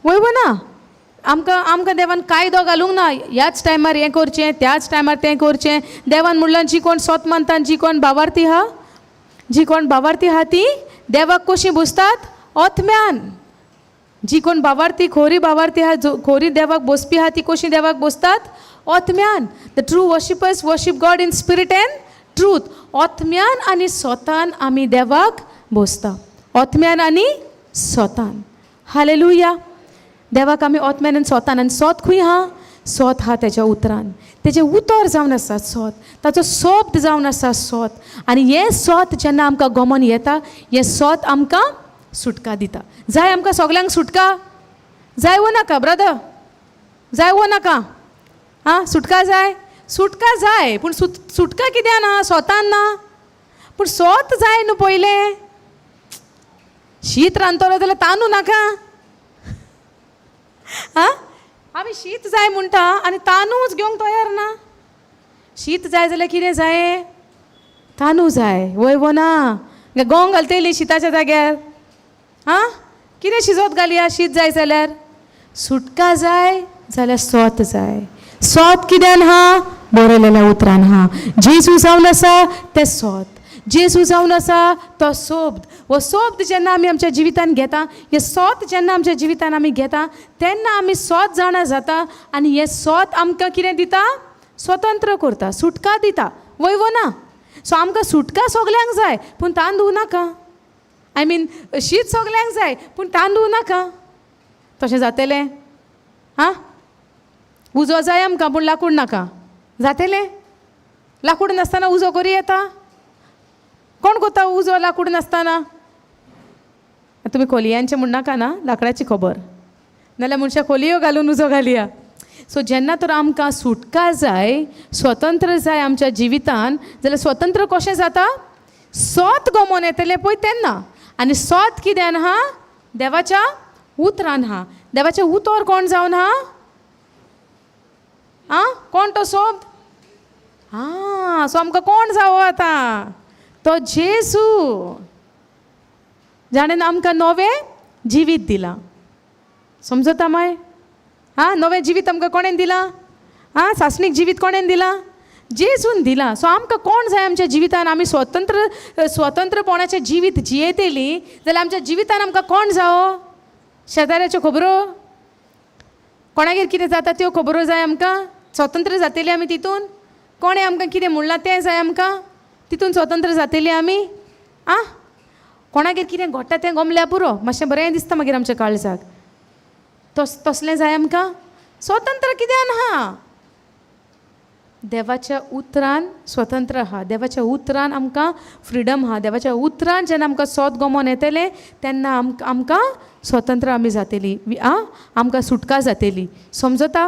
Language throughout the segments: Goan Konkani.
वय वो ना? आमकां आमकां देवान कायदो घालूंक ना, ह्याच टायमार हें करचें, त्याच टायमार तें करचें. देवान म्हणलां, जी कोण सोत मानता, जी कोण भावार्थी आहा, जी कोण भावार्थी आहा ती देवाक कशीं बसतात? ओतम्यान. जी कोण भावार्थी, खोरी भावार्थी आहा, जो खोरी देवाक बसपी आहा, ती कशी देवाक बसतात? ओतम्यान. The true worshippers worship God in spirit and truth. ओतम्यान आनी सोतान आमी देवाक बसता, ओतम्यान आनी सोतान. हालेलुया. देवाक आमी ओतम्यान आनी सोतान. आनी सोत खंय आहा? सोत आहा तेज्या उतरान. तेजें उतर जावन आसा सोत, ताचो शब्द जावन आसा सोत. आनी हें सोत जेन्ना आमकां गमन येता, हें सोत आमकां सुटका दिता. जाय आमकां सगल्यांक सुटका? जाय वो नाका ब्रदर? जाय वो नाका? आं, सुटका जाय? सुटका जाय, पूण सुटका कित्यान ना? सोतान ना, पूण सोत जाय न्हू पयलें. शीत रांदतलो जाल्यार तांदूळ नाका? आं, आमी शीत जाय म्हणटा आनी तांदूळच घेवंक तयार ना. शीत जाय जाल्यार कितें जाय? तांदूळ जाय. वय वो ना? गोंग घालतली शिताच्या जाग्यार. आं, कितें शिजोत घालया शीत जाय जाल्यार? सुटका जाय जाल्यार सोत जाय. सोत कित्यान आहा? बरयलेल्या उतरान आहा. जेजू जावन आसा तें सोत, जेजू जावन आसा तो शब्द. हो शब्द जेन्ना आमी आमच्या जिवितान घेता, हें सोत जेन्ना आमच्या जिवितान आमी घेता, तेन्ना आमी सोत जाणा जाता. आनी हें सोत आमकां कितें दिता? स्वतंत्र करता, सुटका दिता. वय वो ना? सो आमकां सुटका सगल्यांक जाय, पूण तांदूळ नाका. I mean शीत सगल्यांक जाय, पूण तांदूळ नाका. तशें जातलें? आं, उजो जाय आमकां, पूण लाकूड नाका. जातलें? लाकूड नासतना उजो करी येता? कोण कोता उजो लाकूड नासतना? तुमी खोलयांचें म्हणनाका ना, लाकडाची खबर. नाल्यार मनशां खोलयो घालून उजो घालया. सो जेन्ना तर आमकां सुटका जाय, स्वतंत्र जाय आमच्या जिवितान, जाल्यार स्वतंत्र कशें जाता? सोत गमोन येतलें पळय तेन्ना. आनी सोत कित्यान आहा? देवाच्या उतरान आहा. देवाचें उतर कोण जावन आहा? आं, कोण तो शब्द? आं, सो आमकां कोण जावो आतां? तो जेजू, जाणें आमकां नवें जिवीत दिलां. समजता माय? आं, नवें जिवीत आमकां कोणें दिलां? आं, सासणीक जिवीत कोणें दिलां? जेजून दिलां. सो आमकां कोण जाय आमच्या जिवितान? आमी स्वतंत्र, स्वतंत्रपणाचें जिवीत जियेतलीं जाल्यार आमच्या जिवितान आमकां कोण जावो? शेजाऱ्याच्यो खबरो, कोणागेर कितें जाता त्यो खबरो जाय आमकां? स्वतंत्र जातली आमी तितून? कोणें आमकां कितें म्हणलां तें जाय आमकां? तितून स्वतंत्र जातली आमी? आं, कोणागेर कितें घडटा तें गमल्या पुरो, मातशें बरें दिसता मागीर आमच्या काळजाक. तसलें जाय आमकां? स्वतंत्र कित्यान आहा? देवाच्या उतरान स्वतंत्र आहा. देवाच्या उतरान आमकां फ्रिडम आहा. देवाच्या उतरान जेन्ना आमकां सोत गमोन येतलें तेन्ना आमकां स्वतंत्र आमी जातली. आं, आमकां सुटका जातली. समजता?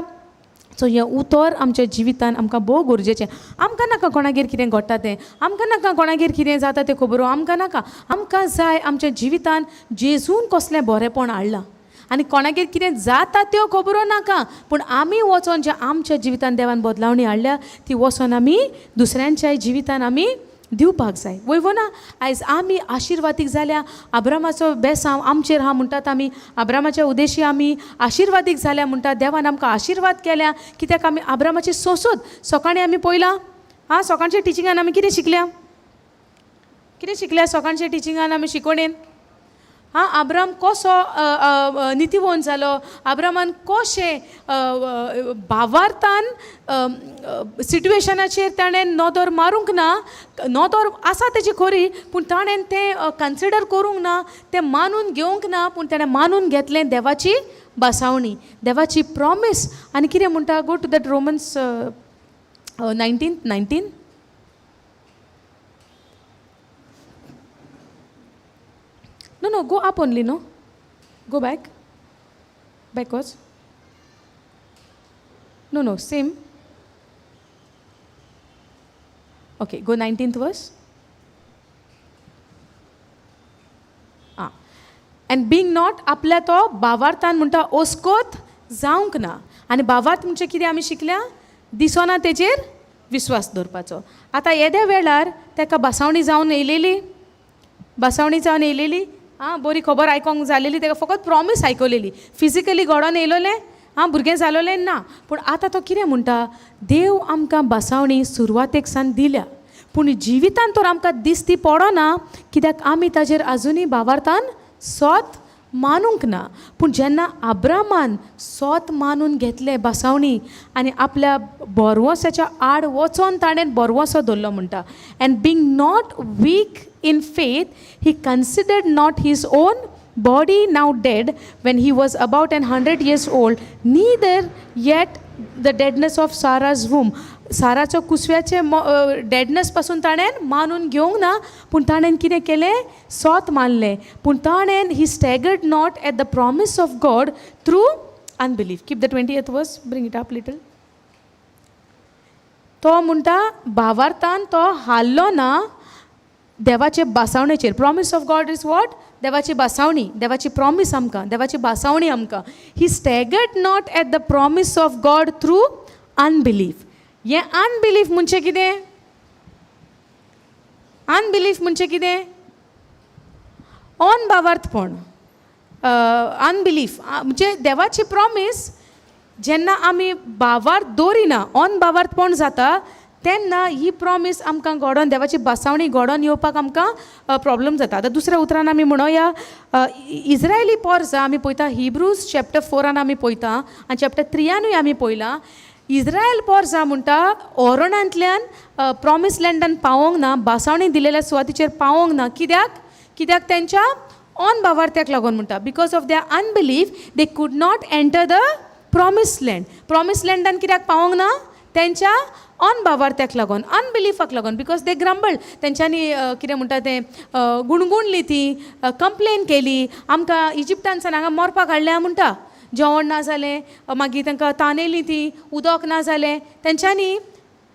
सो हें उतर आमच्या जिवितान आमकां भोव गरजेचें. आमकां नाका कोणागेर कितें घडटा तें, आमकां नाका कोणागेर कितें जाता तें खबरो, आमकां नाका. आमकां जाय आमच्या जिवितान जेजून कसलें बरेंपण हाडलां. आनी कोणागेर कितें जाता त्यो खबरो नाका, पूण आमी वचोन जे आमच्या जिवितान देवान बदलावणी हाडल्या ती वचोन आमी दुसऱ्यांच्याय जिवितान आमी दिवपाक जाय. वय वो ना? आयज आमी आशिर्वादीक जाल्या. आब्रामाचो बेसांव आमचेर आहा म्हणटात आमी. आब्रामाच्या उदेशी आमी आशिर्वादीक जाल्या म्हणटात. देवान आमकां आशिर्वाद केल्या कित्याक आमी आब्रामाची सोंसत. सकाळीं आमी पळयलां, आं, सकाळच्या टिचिंगान आमी कितें शिकल्या? कितें शिकल्या सकाळच्या टिचिंगान आमी शिकोवणेन? आं, आब्राम कसो नितीवंत जालो, आब्रामान कशें भावार्थान सिट्युएशनाचेर ताणें नदर मारूंक ना. नदर आसा तेजी खरी, पूण ताणें तें कन्सिडर करूंक ना, तें मानून घेवंक ना, पूण ताणें मानून घेतलें देवाची बसावणी, देवाची प्रॉमीस. आनी कितें म्हणटा? Go to that Romans 19:19. No, no, go up only, no? Go back. Backwards. No, no, same. Okay, go 19th verse. And being not, आपल्या तो भावार्थान म्हणटा ओस्कोत जावंक ना. आनी भावार्थ म्हणजे कितें आमी शिकल्या? दिसोना तेजेर विस्वास दवरपाचो. आतां येद्या वेळार तेका बसावणी जावन येयलेली, बसावणी जावन येयलेली. आं बरी खबर आयकोंक जालेली ताका फकत प्रॉमीस आयकलेली. फिजिकली घडोन येयलोलें आं भुरगें जालोलें ना. पूण आतां तो कितें म्हणटा, देव आमकां बासावणी सुरवातेक सान दिल्या, पूण जिवितान तर आमकां दिसती पडना, कित्याक आमी ताजेर आजुनूय भावार्थान सोत मानूंक ना. पूण जेन्ना आब्रामान सोत मानून घेतलें बासावणी आनी आपल्या बोरवोसाच्या आड वचोन ताणें बोरवोसो दवरलो म्हणटा, and being not weak in faith he considered not his own body now dead when he was about an 100 years old, neither yet the deadness of Sarah's womb. साराचो कुसव्याचे डेडनस पासून ताणें मानून घेवंक ना, पूण ताणें कितें केलें, सोत मानलें. पूण ताणें he staggered not at the promise of God through unbelief. Keep the 20th verse, bring it up little. तो म्हणटा भावार्थान तो हाल्लो ना देवाचे बासावणेचेर. Promise of God is what? देवाची बासावणी, देवाची प्रॉमीस आमकां, देवाची बासावणी आमकां. He staggered not at the promise of God through unbelief. हें अनबिलीफ म्हणजे कितें? अनबिलीफ म्हणजे कितें? अनभावार्थपण, अनबिलीफ म्हणजे देवाची प्रॉमीस जेन्ना आमी भावार्थ दवरिना, अनभावार्थपण जाता, तेन्ना ही प्रॉमीस आमकां घडोवन, देवाची बासावणी घडोवन येवपाक आमकां प्रॉब्लम जाता. आतां दुसऱ्या उतरान आमी म्हणोया, इज्रायली पोरसां आमी पळयता, हिब्रूज चॅप्टर 4 आमी पळयता आनी चॅप्टर 3 आनूय आमी पळयलां, इज्रायल पोरसां म्हणटा ओरणांतल्यान प्रॉमीस लँडान पावोंक ना, बासावणी दिलेल्या सुवातीचेर पावोंक ना. कित्याक? कित्याक तेंच्या ऑन भावार्थ्याक लागून म्हणटा, because of their unbelief they could not enter the promise land. Promise लँडान कित्याक पावोंक ना? तेंच्या ऑन भावार्थ्याक लागून, अनबिलीफाक लागून, because they ग्रंबल. तेंच्यांनी कितें म्हणटा तें, गुणगुणली ती, कंप्लेन केली, आमकां इजिप्टान हांगा मरपाक हाडल्या म्हणटा, जेवण ना जालें, मागीर तांकां तानेली ती, उदक ना जालें, तेंच्यांनी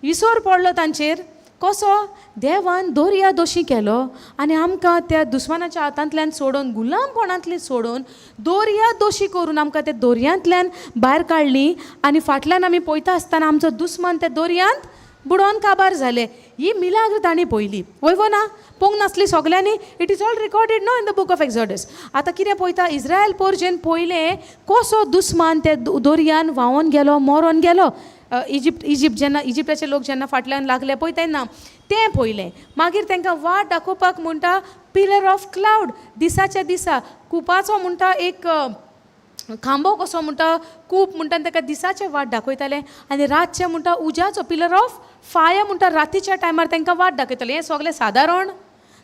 विसर पडलो तांचेर. कसो देवान दर्या दोशी केलो आनी आमकां त्या दुस्मानाच्या हातांतल्यान सोडोवन, गुलामपणांतली सोडोवन, दर्या दोशी करून आमकां त्या दर्यांतल्यान भायर काडली, आनी फाटल्यान आमी पळयता आसतना आमचो दुस्मान त्या दर्यांत बुडोवन काबार जाले. ही मिलाग्र तांणी पळयली, वय वो ना? पळोवंक नासली सगल्यांनी? It is all recorded no in the book of Exodus. आतां कितें पळयता, इज्रायल पोरजेन पळयलें कसो दुस्मान त्या दर्यान व्हांवोन गेलो, मरोन गेलो. इजिप्ट इजिप्ट जेन्ना इजिप्टाचे लोक जेन्ना फाटल्यान लागले पळय तेन्ना तें पळयलें. मागीर तांकां वाट दाखोवपाक म्हणटा पिलर ऑफ क्लावड, दिसाच्या दिसा कुपाचो म्हणटा एक खांबो कसो म्हणटा, कूप म्हणटा, ताका दिसाचे वाट दाखयताले, आनी रातचें म्हणटा उज्याचो पिलर ऑफ फायर म्हणटा, रातीच्या टायमार तांकां वाट दाखयताले. हें सगळें सादारण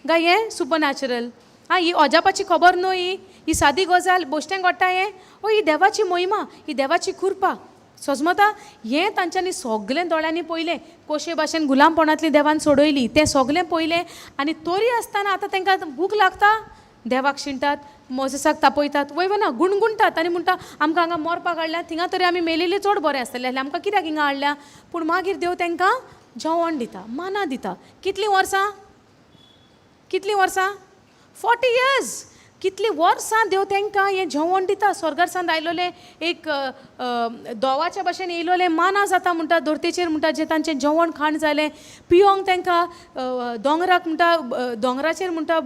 काय हें सुपर नॅचरल? आं, ही अजापाची खबर न्हय, ही ही सादी गजाल बोश्टें घडटा हें. ओ ही देवाची महिमा, ही देवाची कृपा सजमता. हें तांच्यांनी सगळें दोळ्यांनी पळयलें, कशे भाशेन गुलामपणांतली देवान सोडयली तें सगळें पळयलें. आनी तरी आसतना आतां तांकां भूक लागता, देवाक शिणटात, मोजेसाक तापयतात, वय ना, गुणगुणटात आनी म्हणटा आमकां हांगा मरपाक हाडल्या, थिंगा तरी आमी मेलेली चड बरें आसतलें आसलें, आमकां कित्याक हिंगा हाडल्या? पूण मागीर देव तांकां जेवण दिता, माना दिता. कितलीं वर्सां? कितलीं वर्सां? 40 इयर्स. कितलीं वर्सां देव तांकां हें जेवण दिता. स्वर्गार सावन आयलोलें एक दोवाच्या भाशेन येयलोलें माना जाता म्हणटा धरतेचेर म्हणटा, जें तांचें जेवण खाण जालें, पियोंक तांकां दोंगराक म्हणटा, दोंगराचेर म्हणटा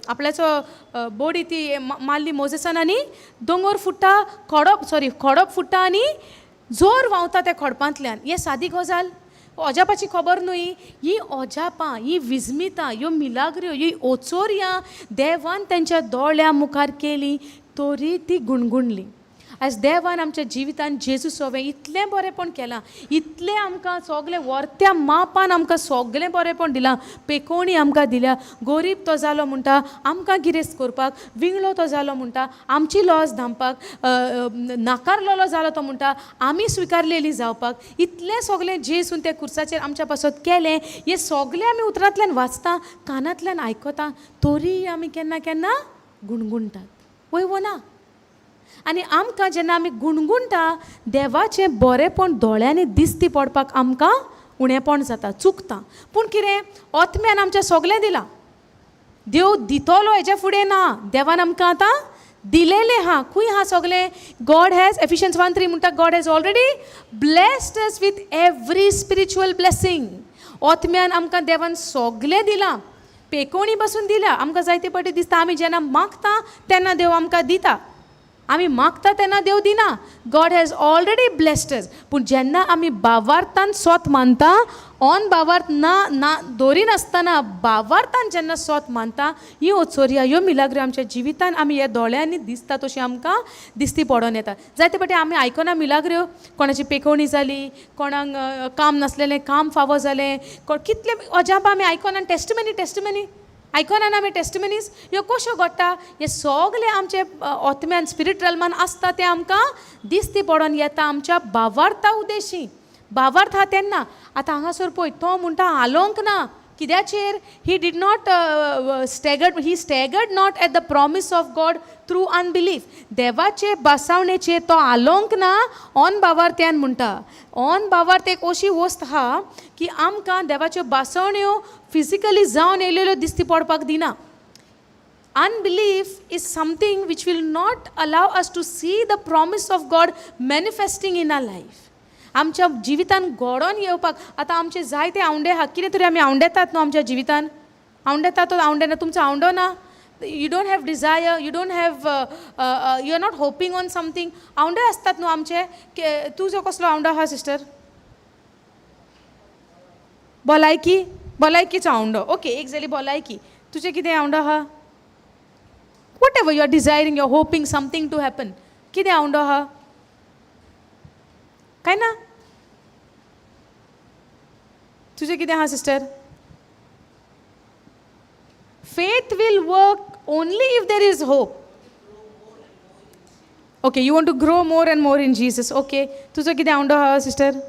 आपल्याचो बोडी ती मारली मोजेसान आनी दोंगर फुट्टा, खोडप, सॉरी, खोडप फुट्टा आनी जोर व्हांवता त्या खोडपांतल्यान. हें सादी गजाल, अजापाची खबर न्हय. ही अजापां, ही विस्मितां, ह्यो मिलाग्र्यो, ही ओचोरयां देवान तेंच्या दोळ्या मुखार केली, तरी ती गुणगुणली. आयज देवान आमच्या जिवितान जेजू सोवें इतलें बरेंपण केलां, इतलें आमकां सगलें वर्त्या मापान आमकां सगलें बरेंपण दिलां, पेकोवणी आमकां दिल्या. गोरीब तो जालो म्हणटा आमकां गिरेस्त करपाक, विंगळो तो जालो म्हणटा आमची लॉस धांपपाक, नाकारलेलो जालो तो म्हणटा आमी स्विकारलेली जावपाक. इतलें सगलें जेजून त्या कुर्साचेर आमच्या पासत केलें. हें सगलें आमी उतरांतल्यान वाचता, कानांतल्यान आयकता, तरी आमी केन्ना केन्ना गुणगुणटात, वय वो ना? आनी आमकां जेन्ना आमी गुणगुणटा, देवाचें बरेंपण दोळ्यांनी दिसती पडपाक आमकां उणेपण जाता, चुकता. पूण कितें, ओतम्यान आमचें सगलें दिलां, देव दितलो हेच्या फुडें ना, देवान आमकां आतां दिलेलें आहा. खूंय आहा सगलें? गॉड हॅज, एफिशियन्स 1:3 म्हणटा, God has already blessed us with every spiritual blessing. ओतम्यान आमकां देवान सगलें दिलां. पेकोवणी पासून दिल्या. आमकां जायते फावटी दिसता आमी जेन्ना मागता तेन्ना देव आमकां दिता, आमी मागता तेन्ना देव दिना. God has already blessed us. पूण जेन्ना आमी बावार्थान सोत मानता, ऑन बावार्थ ना ना दवरिनासतना बावार्थान जेन्ना सोत मानता, ही ओचोरया, ह्यो मिलाग्रो आमच्या जिवितान आमी ह्या दोळ्यांनी दिसता तशी आमकां दिसती पडोन येता. जायते फावटी आमी आयकना मिलाग्रो, कोणाची पेकोवणी जाली, कोणाक काम नासलेलें काम फावो जालें, कितले अजापां आमी आयकना. टेस्टमनी टेस्टमनी आयकना आमी टेस्टमनीज ह्यो कश्यो घडटा. हे सगळे आमचे ओत्म्यान स्पिरीट रेल्मान आसता, तें आमकां दिसती पडोन येता आमच्या भावार्था उद्देशी. भावार्थ आहा तेन्ना. आतां हांगासर पळय, तो म्हणटा हालोवंक ना. कित्याचेर? He did not staggered, he staggered not at the promise of God through unbelief. देवाचे बसावणेचेर तो हालोवंक ना ऑन भावार्थ्यान म्हणटा. ऑन भावार्थ एक अशी वस्त आहा की आमकां देवाच्यो बासवण्यो फिजिकली जावन येयलेल्यो दिसती पडपाक दिना. Unbelief is something which will not allow us to see the promise of God manifesting in our life. आमच्या जिवितान घडोवन येवपाक. आतां आमचे जायते आवंडे आहा, कितें तरी आमी आवंडेतात न्हू आमच्या जिवितान, आवंडेतात. तो आवंडे ना, तुमचो आवंडो ना? You don't have desire, you don't have, you are not hoping on something. आवंडे आसतात न्हू आमचे. तुजो कसलो आवंडो आहा सिस्टर? भलायकी, भलायकीचो आवंडो. ओके, एक जाली भलायकी. तुजें कितें आवंडो आहा? Whatever you are desiring, you are hoping something to happen, कितें आवंडो आहा? काय ना? तुजें कितें आहा sister? Faith will work only if there is hope. Okay, you want to grow more and more in Jesus. Okay, तुजो कितें आवंडो आहा सिस्टर?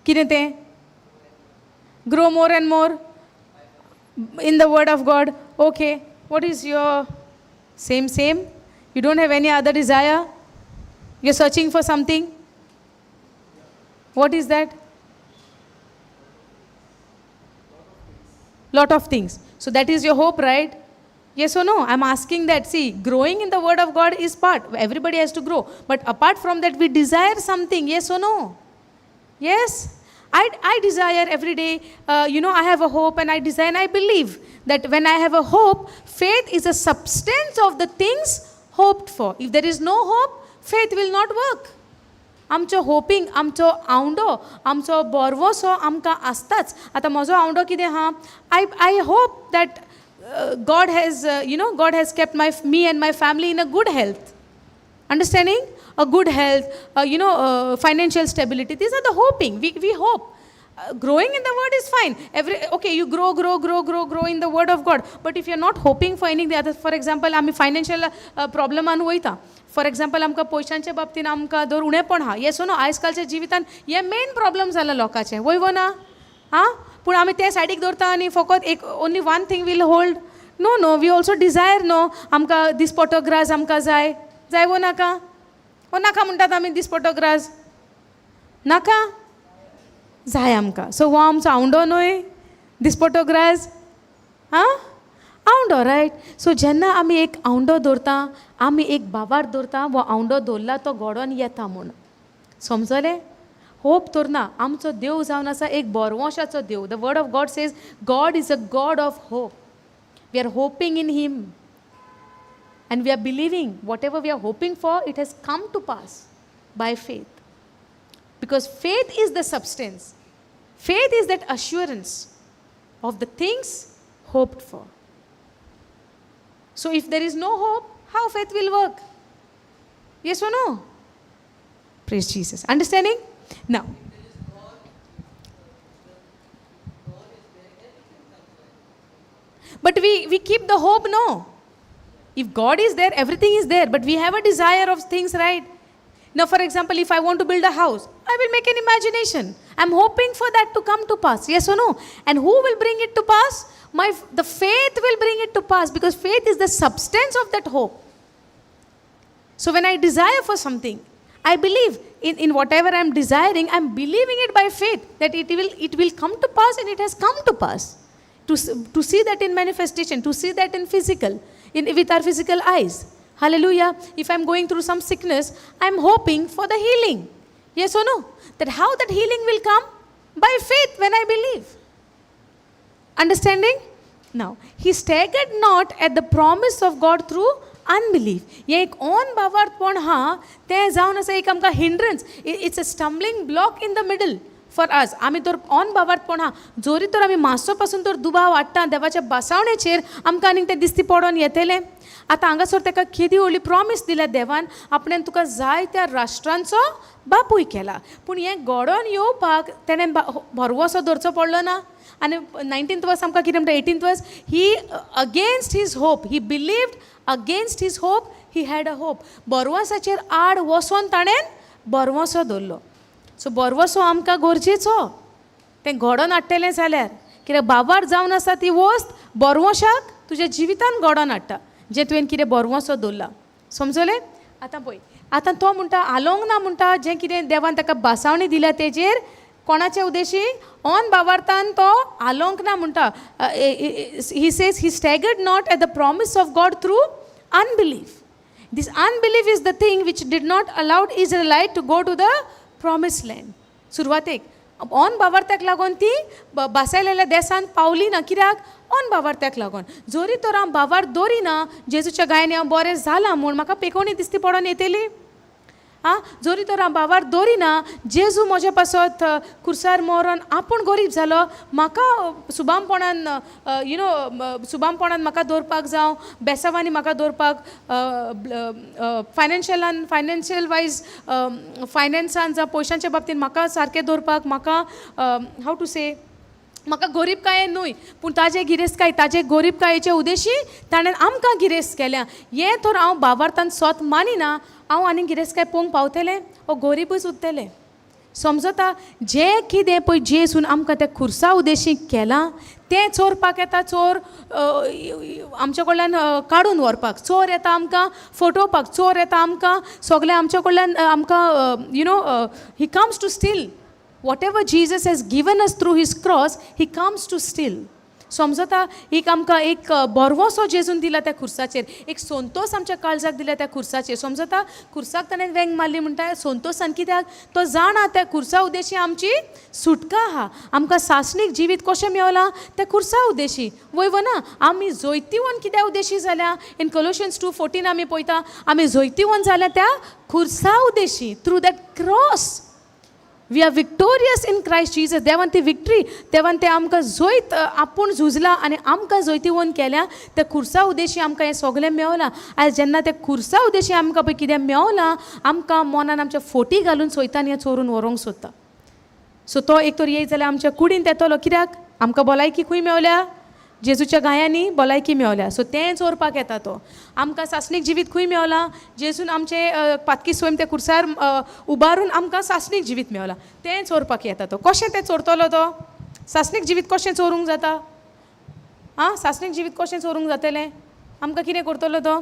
कितें तें? Grow more and more in the word of God. Okay, what is your? Same same. You don't have any other desire? You are searching for something? What is that? Lot of things. So that is your hope, right? Yes or no? I'm asking that. See, growing in the word of God is part. Everybody has to grow. But apart from that, we desire something. Yes or no? Yes? I desire every day, I have a hope and I desire and I believe that when I have a hope, faith is a substance of the things hoped for. If there is no hope, faith will not work. आमचो होपींग, आमचो आवंडो, आमचो बोरवोसो आमकां आसताच. आतां म्हजो आवंडो कितें आहा? I hope that God has God has kept my me and my family in a good health. Understanding? A good health, financial stability. These are the hoping. We hope. Growing in the word is fine. You grow, grow, grow, grow, grow in the word of God. But if you're not hoping for anything other, for example, आमी financial प्रॉब्लमान वयता. फॉर एक्झाम्पल, आमकां पयशांच्या बाबतीन आमकां दर उणेपण आहा. येस नो? आयज कालच्या जिवितान हें मेन प्रॉब्लम जाला लोकांचें, वय वो ना? आं, पूण आमी तें सायडीक दवरता आनी फकत एक only one thing we'll hold. No, no, we also desire न्हू. आमकां दिसपटो ग्रास आमकां जाय. जाय वो नाका? वो नाका म्हणटात आमी दिसपटो ग्रास नाका? जाय आमकां. सो हो आमचो आवंडो न्हय दिसपटो ग्रास? आं, आवंडो, रायट? सो जेन्ना आमी एक आवंडो दवरता, आमी एक बाबार दवरता, हो आवंडो दवरला तो घडोन येता म्हूण. समजलें? होप दवरना. आमचो देव जावन आसा एक बोरवोशाचो देव. The word of God says God is a God of hope. We are hoping in him and we are believing whatever we are hoping for, it has come to pass by faith. Because faith is the substance. Faith is that assurance of the things hoped for. So if there is no hope, how faith will work? Yes or no? Praise Jesus. Understanding? Now, but we keep the hope, no? If God is there, everything is there. But we have a desire of things, right? Now, for example, if I want to build a house, I will make an imagination. I'm hoping for that to come to pass. Yes or no? And who will bring it to pass? The faith will bring it to pass, because faith is the substance of that hope. So when I desire for something, I believe in whatever I'm desiring, I'm believing it by faith that it will come to pass, and it has come to pass. To see that in manifestation, to see that in physical, with our physical eyes. Hallelujah. If I'm going through some sickness, I'm hoping for the healing. Yes or no? That how that healing will come? By faith when I believe. Understanding? Now he staggered not at the promise of God through unbelief. हें एक ऑन भावार्थपण आहा, तें जावन आसा एक आमकां hindrance. It's a stumbling block in the middle for us. आमी तर ऑन भावार्थपण आहा, जोरी तर आमी मातसो पासून तर दुबाव हाडटा देवाच्या बसावणेचेर, आमकां आनीक तें दिसती पडोन येतलें. आतां हांगासर ताका केदी व्हडली प्रॉमीस दिल्या देवान, आपणें तुका जायत्या राष्ट्रांचो बापूय केला. पूण हें घडोवन येवपाक तेणें भरवंसो धरचो पडलो ना. आनी 19th वर्स आमकां कितें म्हणटा? 18th verse, he against his hope, he believed against his hope, he had a hope. भरवंसाचेर आड वचोन ताणें भरवंसो दवरलो. सो भरवंसो आमकां गरजेचो, तें घडोवन हाडटलें जाल्यार. कित्याक बाबार जावन आसा ती वस्त भरवंशाक तुज्या जिवितान घडोवन हाडटा, जें तुवें कितें भरवंसो दवरला. समजलें? आतां पळय, आतां तो म्हणटा हालोवंक ना म्हणटा, जें कितें देवान ताका बासावणी दिल्या तेजेर. कोणाचे उद्देशी? ऑन भावार्थान तो हालोवंक ना म्हणटा. He says he staggered not at the promise of God through unbelief. This unbelief is the thing which did not allowed Israelite to go to the promised land. सुरवातेक ऑन भावार्थ्याक लागून ती बासायलेल्या देसान पावली ना. कित्याक? ऑन भावार्थ्याक लागून. जोरी तर हांव भावार्थ दवरिना, जेजूच्या गायनी हांव बरें जालां म्हूण, म्हाका पेकोवणी दिसती पडोन येतली. आं, जोरी तर हांव भावार्थ दवरिना, जेजू म्हज्या पासत खुर्सार मरोन आपूण गरीब जालो, म्हाका सुबामपणान you know सुबामपणान म्हाका दवरपाक, जावं बेसावांनी म्हाका दवरपाक, फायनान्शियलान, फायनान्शियल वायज, फायनान्सान जावं पयशांच्या बाबतीन म्हाका सारकें दवरपाक, म्हाका, हाव टू से, म्हाका गोरीबकाये न्हय पूण ताजे गिरेस्तकाय, ताजे गोरीबकायेचे उद्देशी ताणें आमकां गिरेस्त केल्या. हें तर हांव भावार्थान स्वत मानिना, हांव आनी गिरेस्तकाय पळोवंक पावतलें वो गोरीबूच उरतलें? समजता? जें कितें पळय जेजून आमकां त्या खुर्सा उद्देशी केलां, तें चोरपाक येता चोर, आमच्या कडल्यान काडून व्हरपाक चोर येता, आमकां फटोवपाक चोर येता, आमकां सगळें आमच्या कडल्यान आमकां he comes to steal whatever Jesus has given us through his cross. He comes to steal. समजता? एक आमकां एक बरवसो जेजून दिला त्या खुर्साचेर, एक संतोस आमच्या काळजाक दिला त्या खुर्साचेर. समजता? खुर्साक ताणें वेंग मारली म्हणटा संतोसान. कित्याक? तो जाणा, त्या खुर्सा उद्देशी आमची सुटका आहा. आमकां सासणीक जिवीत कशें मेवलां? त्या खुर्सा उद्देशी. वय वो ना? आमी जैतिवंत कित्या उद्देशी जाल्या? इन कोलोशियन्स 2:14 आमी पळयता, आमी जैतिवंत जाल्या त्या खुर्सा उद्देशी. Through that cross we are victorious in Christ Jesus. देवान ती विक्ट्री, देवान तें आमकां जैत, आपूण झुजला आनी आमकां जैतिवंत केल्या. त्या खुर्सा उद्देशी आमकां हें सगळें मेवलां. आयज जेन्ना त्या खुर्सा उद्देशी आमकां पळय कितें मेवलां, आमकां मनान आमच्या फोटी घालून सैतान हें चोरून व्हरूंक सोदता. सो तो एक तर येयत जाल्यार आमच्या कुडीन येतलो. कित्याक? आमकां भलायकी खंय मेवल्या? जेजूच्या गायांनी भलायकी मेवल्या. सो तें चोरपाक येता तो. आमकां सासणीक जिवीत खंय मेवलां? जेजून आमचें पातकी स्वयं त्या खुर्सार उबारून आमकां सासणीक जिवीत मेवलां. तें चोरपाक येता तो. कशें तें चोरतलो तो? सासणीक जिवीत कशें चोरूंक जाता? आं, सासणीक जिवीत कशें चोरूंक जातलें आमकां? कितें करतलो तो?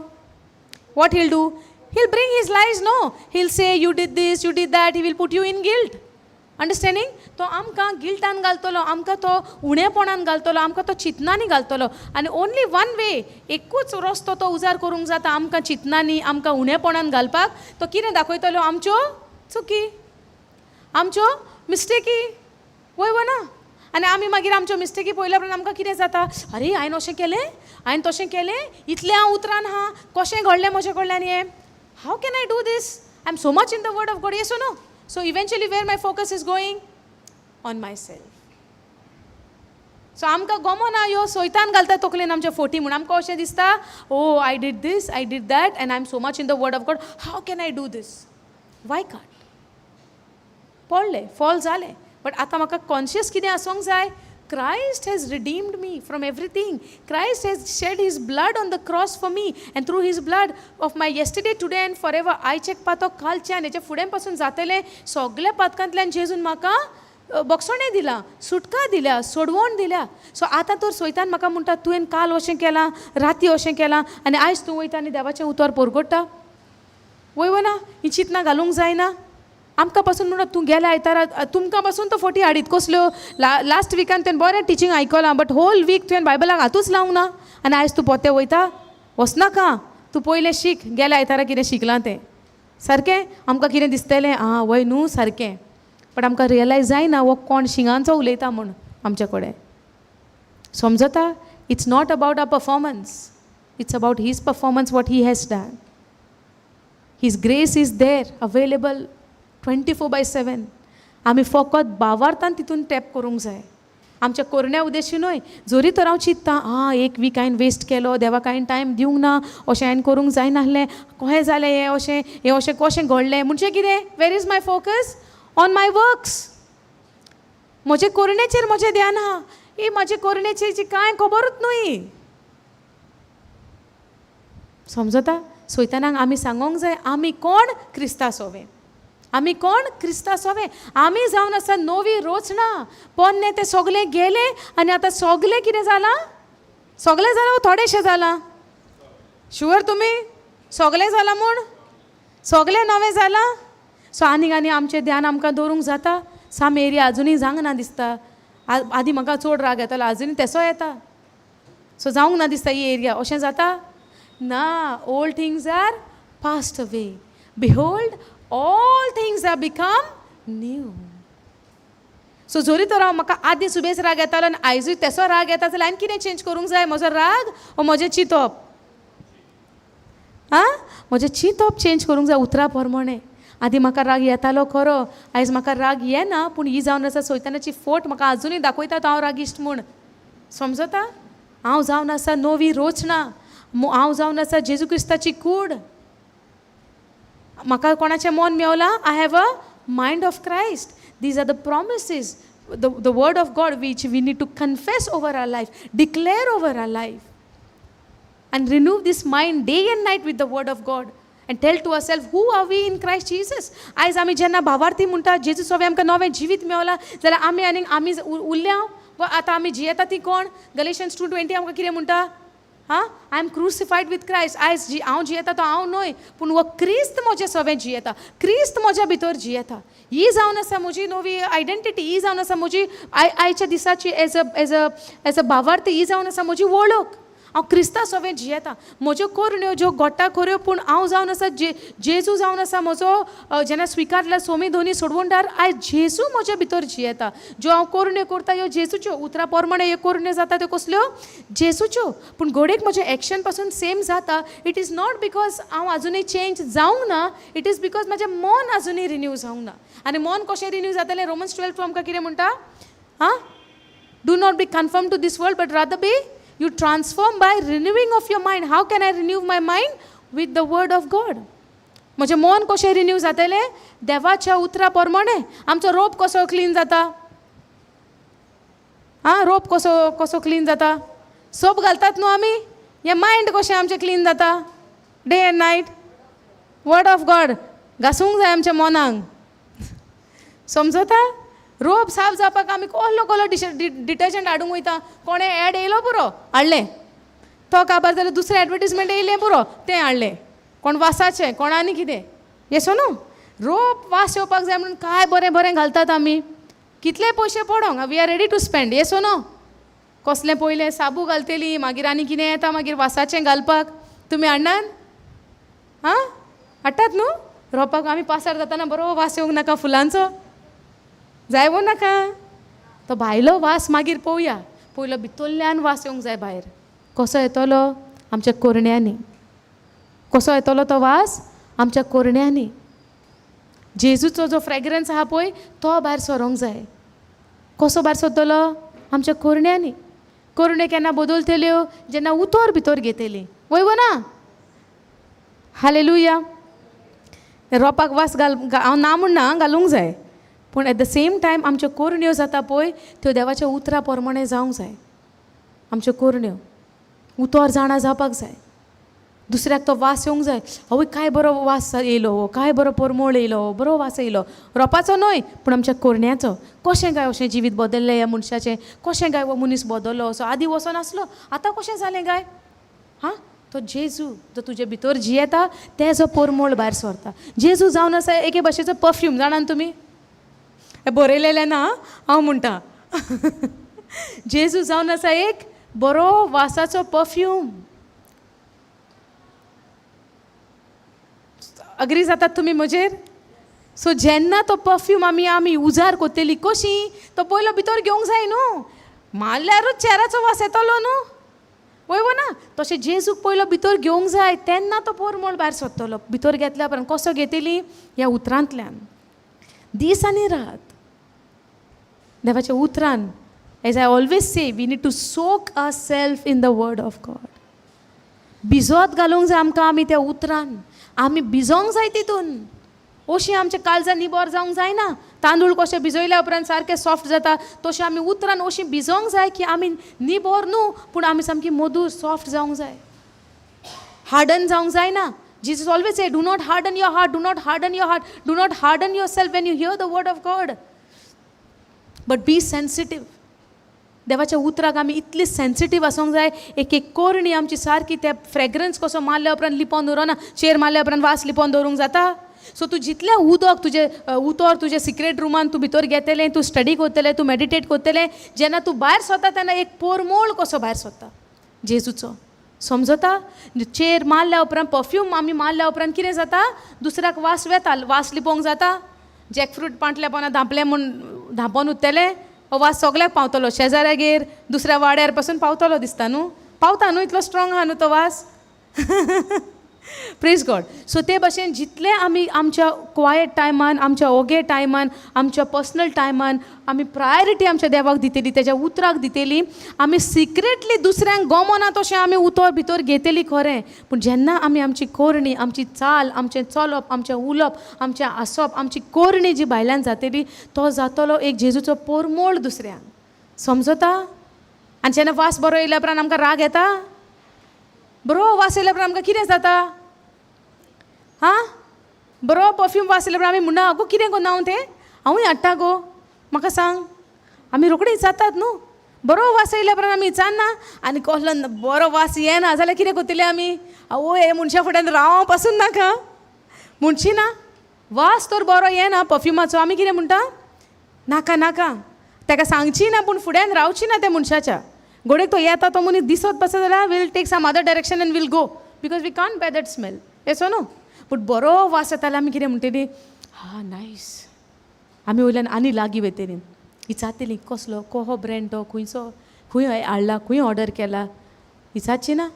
What he'll do? He'll bring his lies, no? He'll say you did this, you did that. He will put you in guilt. Understanding? तो आमकां गिल्टान घालतलो, आमकां तो उणेपणान घालतलो, आमकां तो चिंतनांनी घालतलो. आनी ओनली वन वे, एकूच रस्तो तो उजार करूंक जाता आमकां चिंतनांनी, आमकां उणेपणान घालपाक. तो कितें दाखयतलो? आमच्यो चुकी, आमच्यो मिस्टेकी. वय वो ना? आनी आमी मागीर आमच्यो मिस्टेकी पळयल्या उपरांत आमकां कितें जाता? अरे, हांवें अशें केलें, हांवें तशें केलें, इतलें हांव उतरान आहा, कशें घडलें म्हजे कडल्यान हें? How can I do this? I am so much in the word of God. Yes, no? So eventually where my focus is going? On myself. So आमकां गमना ह्यो सैतान घालता तकलेन आमच्या फोटी म्हूण. आमकां अशें दिसता, "Oh, I did this, I did that, and I am so much in the word of God. How can I do this?" Y can't? पडलें, फॉल जालें, बट आतां म्हाका कॉन्शियस कितें आसूंक जाय? Christ has redeemed me from everything. Christ has shed his blood on the cross for me, and through his blood of my yesterday, today and forever, आयचें पातक, कालचें आनी हेच्या फुडें पासून जातलें सगल्या पातकांतल्यान जेजून म्हाका बक्षणें दिलां, सुटका दिल्या, सोडवण दिल्या. सो आतां तर सैतान म्हाका म्हणटा, तुवें काल अशें केलां, राती अशें केलां आनी आयज तूं वयता आनी देवाचें उतर परगट्टा. वय वो ना? ही चिंतनां घालूंक जायना आमकां पासून. म्हणटा तूं गेल्या आयतारा, तुमकां पासून तो फोटी हाडीत. कसल्यो? लास्ट विकान तुवें बरें टिचींग आयकलां, बट होल वीक तुवें बायबलाक हातूच लावंक ना आनी आयज तूं पोते वयता. वचनाका तूं, पयलें शीक गेल्या आयतारा कितें शिकलां तें सारकें. आमकां कितें दिसतलें? आं, वय न्हू, सारकें. बट आमकां रियलायज जायना, हो कोण शिंगांचो उलयता म्हूण आमच्या कडेन. समजता? It's not about our performance, it's about his performance, what he has done. His grace is there available 24/7. आमी फकत बावार्थान तितून टॅप करूंक जाय, आमच्या कोरण्या उद्देशी न्हय. जरी तर हांव चिंत्ता, आं एक वीक हांवें वेस्ट केलो, देवाक हांवें टायम दिवंक ना, अशें हांवें करूंक जायनासलें, कशें जालें हें, अशें हें अशें कशें घडलें, म्हणजे कितें, where is my focus? On my works. म्हजे कोरणेचेर म्हजें ध्यान आहा. ही म्हजे कोरणेची कांय खबरूच न्हय. समजता? सैतानाक आमी सांगोंक जाय आमी कोण? क्रिस्ता सोवे. आमी कोण? क्रिस्ता सोवे. आमी जावन आसा नवी रोचना. पोन्ने तें सगलें गेलें आनी आतां सगलें कितें जालां? सगलें जालां वो थोडेशें जालां? शुअर तुमी सगलें जालां म्हूण? सगलें नवें जालां? सो आनीक आनी आमचें ध्यान आमकां दवरूंक जाता. साम एरिया आजुनूय जावंक ना दिसता. आदीं म्हाका चड राग येतालो, आजुनूय तेसो येता. सो जावंक ना दिसता ही एरिया. अशें जाता ना. Old things are passed away, behold all things are become new. So जरी तर हांव म्हाका आदीं सुबेज राग येतालो आनी आयजूय तेसो राग येता जाल्यार हांवें कितें चेंज करूंक जाय? म्हजो राग वो म्हजें चिंतप? आं, म्हजें चिंतप चेंज करूंक जाय उतरा प्रमाणें. आदीं म्हाका राग येतालो खरो, आयज म्हाका राग येना, पूण ही जावन आसा सैतानाची फोट म्हाका आजुनूय दाखयता तो हांव रागिश्ट म्हूण. समजता? हांव जावन आसा नवी रोचना, हांव जावन आसा जेजू क्रिस्ताची कूड. म्हाका कोणाचें मन मेवलां? I have a mind of Christ. These are the promises, the word of God which we need to confess over our life, declare over our life, and renew this mind day and night with the word of God, and tell to ourself who are we in Christ Jesus. आयज आमी जेन्ना भावार्थी म्हणटा जेजू सोवे आमकां नवें जिवीत मेवलां जाल्यार आमी आनीक आमी उरल्या वा आतां आमी जियेता ती कोण? गलेशन्स 2:20 आमकां कितें म्हणटा? हां, I am crucified with Christ. आयज जी हांव जियेता तो हांव न्हय, पूण हो क्रिस्त म्हजें सवें जियेता, क्रिस्त म्हज्या भितर जियेता. ही जावन आसा म्हजी नवी आयडेंटिटी, ही जावन आसा म्हजी आयच्या दिसाची as a as a as a भावार्थी, ही जावन आसा म्हजी वळख. हांव क्रिस्ता सवें जियेता. म्हज्यो करण्यो ज्यो घडटा खऱ्यो, पूण हांव जावन आसा जेजू जावन आसा म्हजो जेन्ना स्विकारला सोमी दोनी सोडवणदार, आयज जेजू म्हज्या भितर जियेता. ज्यो हांव करण्यो करता ह्यो जेजूच्यो, उतरां प्रमाणे ह्यो करण्यो जाता त्यो कसल्यो? जेजूच्यो. पूण घडयेक म्हजें एक्शन पासून सेम जाता. It is not because हांव आजुनूय चेंज जावंक ना, it is because म्हजें मन आजुनूय रिन्यू जावंक ना. आनी मन कशें रिन्यू जातलें? रोमन्स 12 आमकां कितें म्हणटा? आं, do not be conform to this world, but rather be you transform by renewing of your mind. How can I renew my mind? With the word of God. म्हजें मन कशें रिन्यू जातलें? देवाच्या उतरा प्रमाणे. आमचो रोप कसो क्लीन जाता? आं, रोप कसो कसो क्लीन जाता? सोप घालतात न्हू आमी. हें मायंड कशें आमचें क्लीन जाता? Day and night word of God घासूंक जाय आमच्या मनाक. समजता? रोप साफ जावपाक आमी कसलो कसलो डिटर्जंट हाडूंक वयता. कोणें एड येयलो पुरो हाडलें, तो काबार जाल्यार दुसरें एडवर्टीजमेंट येयलें पुरो तें हाडलें, कोण वासाचें कोण आनी कितें. येसो न्हू, रोप वास येवपाक जाय म्हणून काय बरें बरें घालतात आमी. कितले पयशे पडोंक, we are ready to spend. येसो न्हू, कसलें पयलें साबू घालतली, मागीर आनी कितें येता मागीर वासाचें घालपाक. तुमी हाडनात? आं, हाडटात न्हू रोपाक. आमी पासार जाताना बरो वास येवंक नाका फुलांचो? जाय वो नाका? तो भायलो वास मागीर पळोवया, पयलो भितरल्यान वास येवंक जाय भायर. कसो येतलो? आमच्या कोरण्यांनी. कसो येतलो तो वास? आमच्या कोरण्यांनी. जेजूचो जो फ्रेग्रन्स आहा पळय तो भायर सरोंक जाय. कसो भायर सरतलो? आमच्या कोरण्यांनी. कोरण्यो केन्ना बदलतल्यो? जेन्ना उतर भितर घेतली. वय वो ना? हालेलुया. रोपाक वास घाल, हांव ना म्हणना, घालूंक जाय, पूण एट the same time आमच्यो कोरण्यो जाता पळय त्यो देवाच्या उतरा प्रमाणे जावंक जाय. आमच्यो कोरण्यो उतर जाणा जावपाक जाय. दुसऱ्याक तो वास येवंक जाय. आवय काय बरो वास येयलो हो, काय बरो परमळ येयलो हो, बरो वास येयलो. रोपाचो न्हय, पूण आमच्या कोरण्याचो. कशें काय अशें जिवीत बदल्लें ह्या मनशाचें? कशें काय हो मनीस बदल्लो? असो आदीं वचो नासलो, आतां कशें जालें काय? हां, तो जेजू जो तुजे भितर जियेता तेजो परमळ भायर सरता. जेजू जावन आसा एके भाशेचो परफ्यूम. जाणान तुमी? बरयलेलें ना, हांव म्हणटा. जेजू जावन आसा एक बरो वासाचो परफ्यूम. अग्री जातात तुमी म्हजेर? सो जेन्ना तो परफ्यूम आमी आमी उजार कोत्तली कशी, तो पयलो भितर घेवंक जाय न्हू. मारल्यारूच चेराचो वास येतलो न्हू. वय वो ना? तशें जेजूक पयलो भितर घेवंक जाय, तेन्ना तो पोरमोळ भायर सोदतलो. भितर घेतल्या उपरांत कसो घेतली? ह्या उतरांतल्यान, दीस आनी रात देवाच्या उतरान. As I always say, we need to soak ourself in the word of God. भिजोत घालूंक जाय आमकां आमी त्या उतरान, आमी भिजोंक जाय तितून. अशीं आमच्या काळजां निबर जावंक जायना. तांदूळ कशें भिजयल्या उपरांत सारकें सॉफ्ट जाता, तशें आमी उतरान अशीं भिजोंक जाय की आमी निबर न्हू, पूण आमी सामकी मधूर सॉफ्ट जावंक जाय, हार्डन जावंक जायना. Jesus always say, do not harden your heart, do not harden your heart, do not harden yourself when you hear the word of God, but be sensitive. देवाच्या उतराक आमी इतली सेन्सिटीव आसूंक जाय. एक एक कोरणी आमची सारकी त्या फ्रेग्रन्स कसो मारल्या उपरांत लिपोवन दवरना, चेर मारल्या उपरांत वास लिपोवन दवरूंक जाता. सो तूं जितलें उदक तुजें उतर तुजें सिक्रेट रुमान तूं भितर घेतलें, तूं स्टडी करतलें, तूं मेडिटेट करतलें, जेन्ना तूं भायर सरता तेन्ना एक पोरमोळ कसो भायर सरता जेजूचो. समजता? चेर मारल्या उपरांत, परफ्यूम आमी मारल्या उपरांत कितें जाता? दुसऱ्याक वास वेता. वास लिपोवंक जाता? जॅकफ्रूट पांटल्या पोंदा धांपलें म्हूण धांपोन उरतलें? हो वास सगल्याक पावतलो, शेजाऱ्यागेर, दुसऱ्या वाड्यार पासून पावतलो दिसता न्हू? पावता न्हू? इतलो स्ट्रॉंग आहा न्हू तो वास? Praise God. सो ते भाशेन जितले आमी आमच्या क्वायट टायमान, आमच्या ओगे टायमान, आमच्या पर्सनल टायमान आमी प्रायोरिटी आमच्या देवाक दितली, तेज्या उतराक दितली, आमी सिक्रेटली दुसऱ्यांक गमना तशें आमी उतर भितर घेतली खरें, पूण जेन्ना आमी आमची कोरणी, आमची चाल, आमचें चलप, आमचें उलोवप, आमचें आसप, आमची कोरणी जी भायल्यान जातली, तो जातलो एक जेजूचो पोरमोळ दुसऱ्यांक. समजता? आनी जेन्ना वास बरो येयल्या उपरांत आमकां राग येता. बरो वास येयल्या उपरांत आमकां कितें जाता? हां, बरो परफ्यूम वास येयल्या उपरांत आमी म्हणना, "अगो, कितें गो नांव तें? हांवूय हाडटा गो, म्हाका सांग." आमी रोखडी विचारतात न्हू? बरो वास येयल्या उपरांत आमी विचारना. आनी कसलो बरो वास येना जाल्यार कितें करतली आमी? आवय, हे मनशा फुड्यान राव पासून नाका म्हणची ना? वास तर बरो येना परफ्युमाचो, आमी कितें म्हणटा? नाका नाका. ताका सांगची ना, पूण फुड्यान रावची ना त्या मनशाच्या. घोडेक तो येता, तो मनीस दिसत बसत जाल्यार we'll take some other direction and we'll go, because we can't bear that smell. येसो न्हू? पूण बरो वास येता जाल्यार आमी कितें म्हणटली? हा, नायस. आमी वयल्यान आनी लागीं वयतली, विचारतली, कसलो कोहो ब्रँड तो, खंयचो, खंय हाडला, खंय ऑर्डर केला? विचारची ना?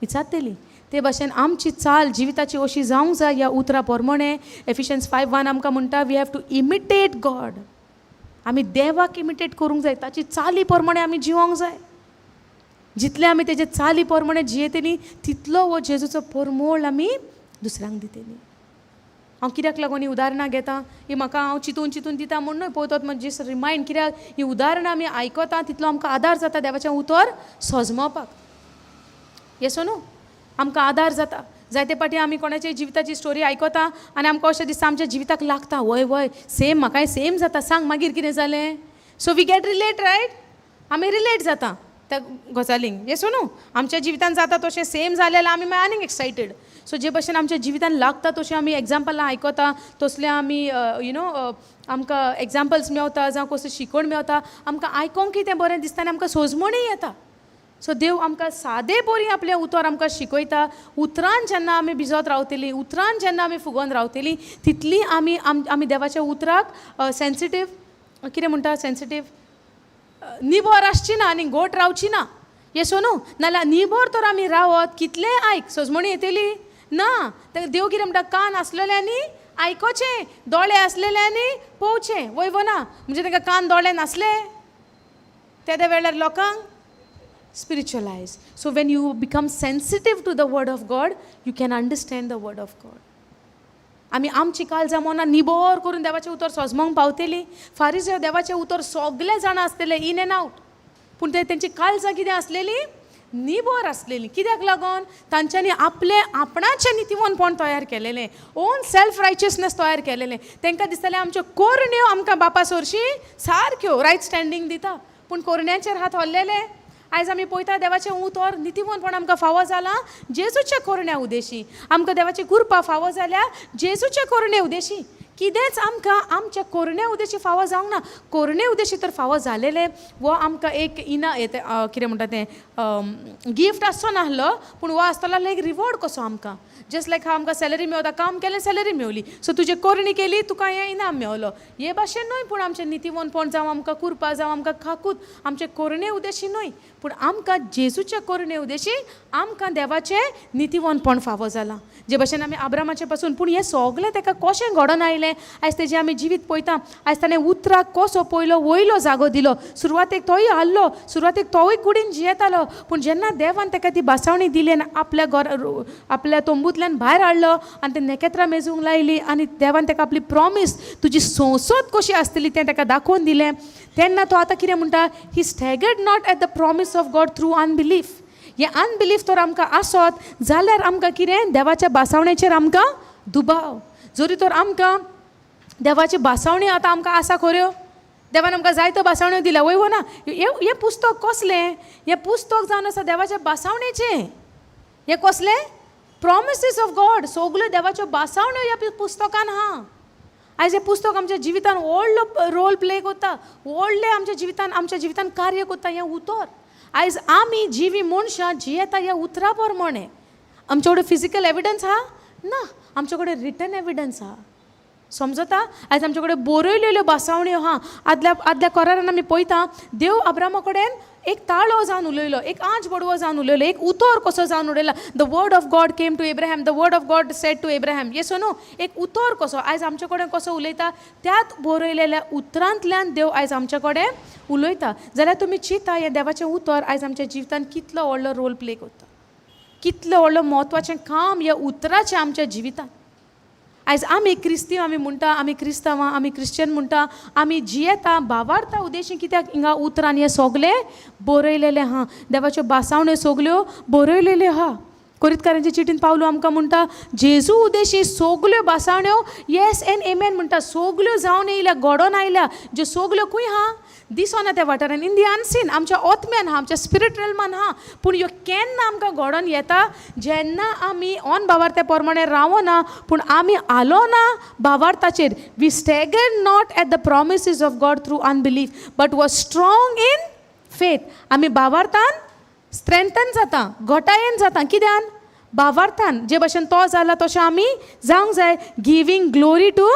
विचारतली. ते भाशेन आमची चाल जिविताची अशी जावंक जाय ह्या उतरां प्रमाणे. एफिशन्स 5:1 आमकां म्हणटा, we have to imitate God. आमी देवाक इमिटेट करूंक जाय, ताची चाली प्रमाणे आमी जिवोंक जाय. जितले आमी तेजे चाली प्रमाणे जियेतली, तितलो हो जेजूचो परमोळ आमी दुसऱ्यांक दितली. हांव कित्याक लागून ही उदाहरणां घेता? ही म्हाका हांव चिंतून चिंतून दिता म्हूण न्हय, पळयतात म्हणजे जस्ट रिमायंड. कित्याक ही उदाहरणां आमी आयकता, तितलो आमकां आदार जाता देवाचें उतर सजमोवपाक. येसो न्हू? आमकां आदार जाता. जायते पाटी आमी कोणाच्या जिविताची स्टोरी आयकता आनी आमकां अशें दिसता, आमच्या जिविताक लागता. वय वय, सेम, म्हाकाय सेम जाता. सांग मागीर कितें जालें? So we get relate, right? आमी रिलेट जाता त्या गजालींक. येसो न्हू? आमच्या जिवितान जाता तशें सेम जालें जाल्यार आमी मागीर आनीक एक्सायटेड. सो जे भशेन आमच्या जिवितान लागता तशें आमी एग्जाम्पलां आयकता, तसले आमी you know आमकां एग्जाम्पल्स मेवता, जावं कसली शिकवण मेवता, आमकां आयकोंकय तें बरें दिसता आनी आमकां सोजमणीय येता. सो देव आमकां सादे बरी आपलें उतर आमकां शिकयता. उतरान जेन्ना आमी भिजत रावतलीं, उतरान जेन्ना आमी फुगोन रावतलीं, तितली आमी आमी देवाच्या उतराक सेन्सिटीव, कितें म्हणटा, सेन्सिटीव, निबर आसची ना आनी गोट रावची ना. येसो न्हू? नाल्यार निबर तर आमी रावत, कितलेंय आयक, सजमणी येतली ना. तेका देव कितें म्हणटा? कान आसलेल्यांनी आयकोचें, दोळे आसलेल्यांनी पळोवचें. वय वो ना? म्हणजे तांकां कान दोळे नासले तेद्या वेळार लोकांक? Spiritualize. So when you become sensitive to the word of God, you can understand the word of God. आमी आमची काळजां मनां निबर करून देवाचें उतर सोजमोंक पावतली. फारीज देवाचें उतर सगळे जाणां आसतले इन एंड आवट, पूण ते तेंची काळजां कितें आसलेली? निबर आसलेली. कित्याक लागून? तांच्यांनी आपलें आपणाचें नितीवनपण तयार केलेलें, ओन सेल्फ रायचियसनस तयार केलेलें. तांकां दिसतालें, आमच्यो कोरण्यो आमकां बापा सोरशी सारक्यो रायट स्टँडींग दिता, पूण कोरण्यांचेर हात हल्लेले. आयज आमी पळयता, देवाचें उतर, नितीवनपण आमकां फावो जालां जेजूच्या कोरण्या उदेशी. आमकां देवाची कृपा फावो जाल्या जेजूच्या कोरणे उदेशी. कितेंच आमकां आमच्या कोरणे उदेशी फावो जावंक ना. कोरणे उदेशी तर फावो जालेलें वो आमकां एक इना कितें म्हणटा तें गिफ्ट आसचो नासलो, पूण हो आसतलो आहलो एक रिवॉर्ड कसो आमकां. जस्ट लायक हांव आमकां सॅलरी मेवता, काम केलें सॅलरी मेवली, सो तुजें कोरणी केली तुका हें इनाम मेवलो. हे भाशेन न्हय, पूण आमचें नितीवंतपण जावं आमकां कुरपा जावं आमकां खाकूत आमचें कोरणे उदेशी न्हय, पूण आमकां जेजूच्या कोरणे उदेशी आमकां देवाचें नितीवंतपण फावो जालां. जे भाशेन आमी आब्रामाचे पासून, पूण हें सगलें ताका कशें घडोवन आयलें आयज तेजें आमी जिवीत पळयता. आयज ताणें उतराक कसो पयलो वयलो जागो दिलो. सुरवातेक तोय हारलो, सुरवातेक तोवूय कुडीन जियेतालो, पूण जेन्ना देवान ताका ती बासावणी दिली आनी आपल्या घर आपल्या तंबूंतल्यान भायर हाडलो आनी ते नखेत्रां मेजूंक लायली आनी देवान ताका आपली प्रॉमीस तुजी संसद कशी आसतली तें ताका दाखोवन दिलें, तेन्ना तो आतां कितें म्हणटा, he staggered not at the promise of God through unbelief. हें अनबिलीफ तर आमकां आसत जाल्यार आमकां कितें देवाच्या बासावणेचेर आमकां दुबाव. जरी तर आमकां देवाची बासावणी आतां आमकां आसा खऱ्यो, देवान आमकां जायत्यो बासावण्यो दिल्या, वय वो ना. हें पुस्तक कसलें? हें पुस्तक जावन आसा देवाच्या बासावणेचें. हें कसलें? प्रॉमिसीस ऑफ गॉड. सगल्यो देवाच्यो बासावण्यो ह्या पुस्तकान आहा. आयज हें पुस्तक आमच्या जिवितान व्हडलो रोल प्ले करता, व्हडलें आमच्या जिवितान आमच्या जिवितान कार्य करता हें उतर. आयज आमी जिवी मनशां जियेता ह्या उतरा प्रमाणे. आमचे कडेन फिजिकल एविडन्स आहा ना, आमचे कडेन रिटन एविडन्स आहा. समजता? आयज आमचे कडेन बरयलेल्यो बासावण्यो आहा. आदल्या आदल्या करारान आमी पळयता देव अब्रामा कडेन एक ताळो जावन उलयलो, एक आंज बडवो जावन उलयलो, एक उतर कसो जावन उलयला. The word of God came to Abraham, the word of God said to Abraham. Yes न्हू? एक उतर कसो आयज आमचे कडेन कसो उलयता, त्याच बरयलेल्या उतरांतल्यान देव आयज आमचे कडेन उलयता. जाल्यार तुमी चिंता हें देवाचें उतर आयज आमच्या जिवितान कितलो व्हडलो रोल प्ले करता, कितलें व्हडलो म्हत्वाचें काम ह्या उतराचें आमच्या जिवितान. आयज आमी क्रिस्तीव आमी म्हणटा, आमी क्रिस्तांवां, आमी क्रिश्चन म्हणटा, आमी जियेता भावार्था उदेशी कित्याक हिंगा उतरान हें सगलें बरयलेलें आहा, देवाच्यो बासावण्यो सगल्यो बरयलेल्यो आहा. कोरितकारांचे चिटीन पावलो आमकां म्हणटा जेजू उदेशी सगल्यो बासावण्यो येस एन एमेन म्हणटा, सगल्यो जावन येयल्या, घडोवन आयल्या, ज्यो सगल्यो खंय आहा दिसना त्या वाठारान, इन the unseen, आमच्या ओतम्यान आहा, आमच्या स्पिरीट रेल्मान आहा. पूण ह्यो केन्ना आमकां घडोवन येता? जेन्ना आमी ऑन भावार्था प्रमाणे रावना, पूण आमी आलो ना भावार्थाचेर. We stagger not at the promises of God through unbelief but was strong in faith. आमी भावार्थान स्ट्रेंथन जाता, घटायेन जाता. कित्यान? भावार्थान. जे भाशेन तो जाला तशें आमी जावंक जाय, giving glory to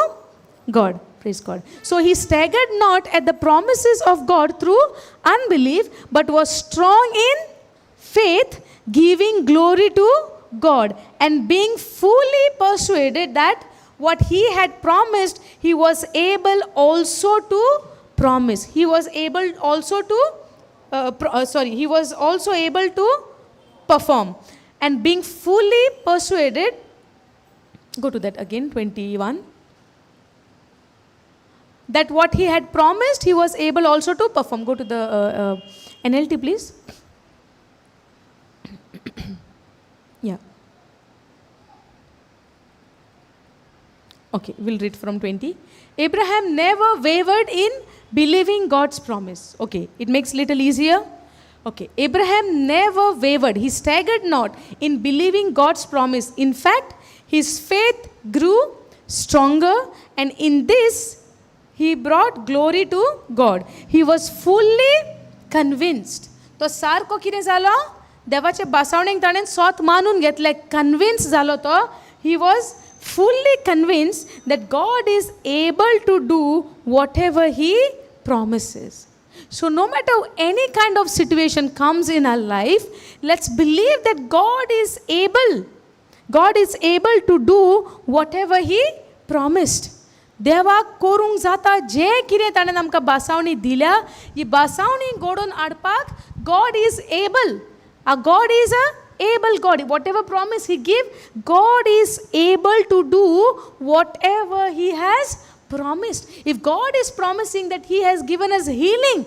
God. Praise God. So he staggered not at the promises of God through unbelief, but was strong in faith, giving glory to God, and being fully persuaded that what he had promised, he was able also to promise. He was able also to, sorry, he was also able to perform. And being fully persuaded, go to that again, 21. That what he had promised, he was able also to perform. Go to the NLT, please. Yeah. Okay, we'll read from 20. Abraham never wavered in believing God's promise. Okay, it makes little easier. Okay, Abraham never wavered. He staggered not in believing God's promise. In fact, his faith grew stronger, and in this, he brought glory to God. He was fully convinced. तो सारको कितें जालो, देवाचे बासावणेक ताणें सोत मानून घेतलें, कन्विन्स जालो तो. He was fully convinced that God is able to do whatever he promises. So no matter any kind of situation comes in our life, let's believe that God is able. God is able to do whatever he promised. देवाक करूंक जाता जें कितें ताणें आमकां बासावणी दिल्या, ही बासावणी घडोवन हाडपाक God is able. God is a able God. Whatever promise he give, God is able to do whatever he has promised. If God is promising that he has given us healing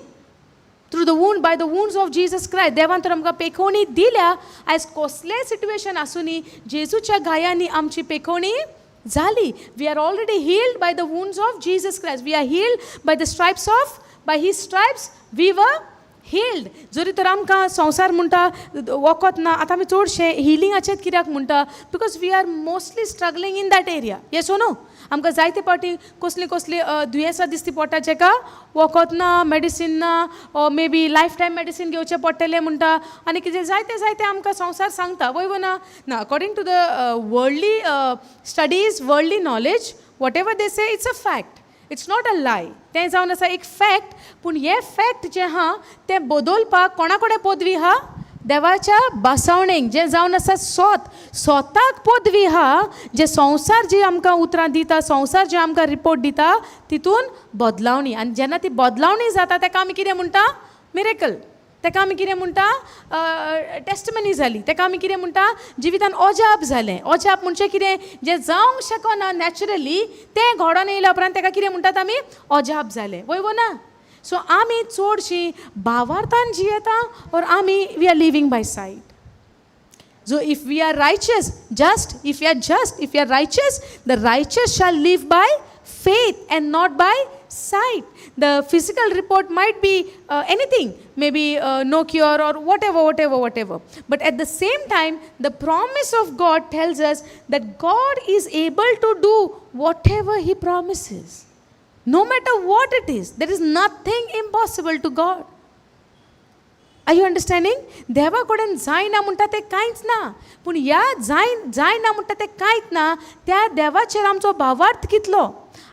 through the wound, by the wounds of Jesus Christ, देवान तर आमकां पेखोवणी दिल्या, आयज कसलें सिट्युएशन आसुनी जेजूच्या घायांनी आमची पेखोवणी जाली. We are already healed by the wounds of Jesus Christ. We are healed by the stripes of, by his stripes we were healed. जरी तर आमकां संवसार म्हणटा वखद ना, आतां आमी चडशे हिलिंगाचेच कित्याक म्हणटा, because we are mostly struggling in that area. Yes o no? आमकां जायते फावटी कसलीं कसलीं दुयेंसां दिसती पडटा जेका वखद ना, मेडिसीन ना, may be life time medicine घेवचें पडटलें म्हणटा आनी कितें जायते जायते आमकां संवसार सांगता, वय वो ना? ना, according to the worldly studies, worldly knowledge, whatever they say, it's a fact, it's not a lie. तें जावन आसा एक फॅक्ट. पूण हें फॅक्ट जें आहा तें बदलपाक कोणा कडेन पदवी आहा? देवाच्या भासावणेक, जें जावन आसा सोत, सोताक पदवी आहा. जे संवसार जी आमकां उतरां दिता, संवसार जे आमकां रिपोर्ट दिता, तितून बदलावणी. आनी जेन्ना ती बदलावणी जाता तेका आमी कितें म्हणटा? मिरेकल. तेका आमी कितें म्हणटा? टेस्टमनी जाली. तेका आमी कितें म्हणटा? जिवितान अजाप जालें. अजाप म्हणजे कितें? जें जावंक शकना नॅचरली तें घडोन येयल्या उपरांत तेका कितें म्हणटात आमी? अजाप जालें, वय वो ना? सो आमी चडशीं भावार्थान जियेता or आमी we are living by sight? So if we are righteous, just, if we are just, if we are righteous, the righteous shall live by faith and not by sight. The physical report might be anything, maybe no cure or whatever, whatever, whatever. But at the same time, the promise of God tells us that God is able to do whatever He promises. No matter what it is, there is nothing impossible to God. Are you understanding? देवा कडेन जायना म्हणटा तें कांयच ना. पूण ह्या जायना म्हणटा तें कांयच ना, त्या देवाचेर आमचो भावार्थ कितलो?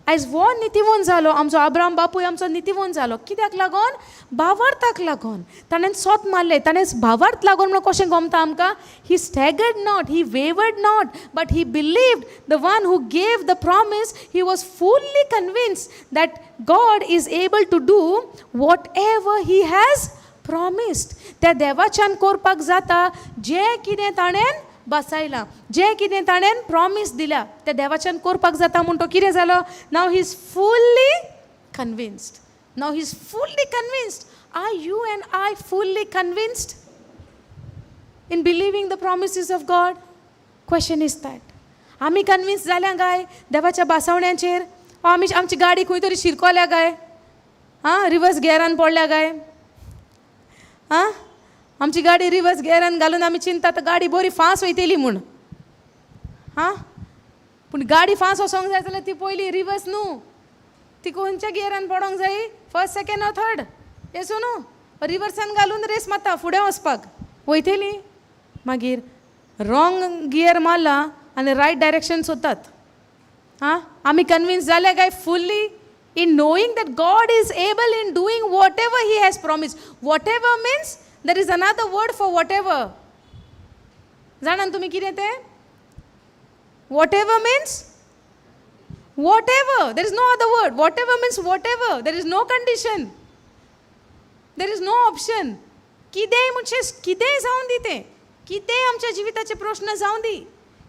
आयज हो नितीवंत जालो आमचो आब्राम बापूय, आमचो नितीवंत जालो कित्याक लागोन? भावार्थाक लागोन. ताणें सोत मारलें, ताणें भावार्थ लागोन म्हणून कशें गमता आमकां? He staggered not, he wavered not, but he believed the one who gave the promise. He was fully convinced that God is able to do whatever He has promised. त्या देवाच्यान करपाक जाता जें कितें ताणें बसयलां, जें कितें ताणें प्रॉमीस दिल्या त्या देवाच्यान करपाक जाता. म्हूण तो कितें जालो? Now he is fully convinced. Now he is fully convinced. Are you and I fully convinced in believing the promises of God? Question is that आमी कन्विन्स जाल्या काय देवाच्या भासावण्याचेर? आमी आमची गाडी खंय तरी शिरकोल्या काय? आं, रिवर्स गियरान पडल्या काय? आं, आमची गाडी रिवर्स गियरान घालून आमी चिंता गाडी बरी फास्ट वयतली म्हूण. आं, पूण गाडी फास्ट वचोंक जाय जाल्यार ती पयली रिवर्स न्हू, ती खंयच्या गियरान पडोंक जाय? First, second or third? येसो न्हू, रिवर्सान घालून रेस मारता फुडें वचपाक वयतली. मागीर रॉंग गियर मारला आनी रायट डायरेक्शन सोदतात. आं, आमी कन्विन्स जाले काय fully in knowing that God is able in doing whatever He has promised? Whatever means, there is another word for whatever. जाणान तुमी कितें तें? Whatever means whatever. There is no other word. Whatever means whatever. There is no condition, there is no option. कितेंय म्हणजे कितेंय जावं दी तें, कितेंय आमच्या जिविताचे प्रश्न जावं दी,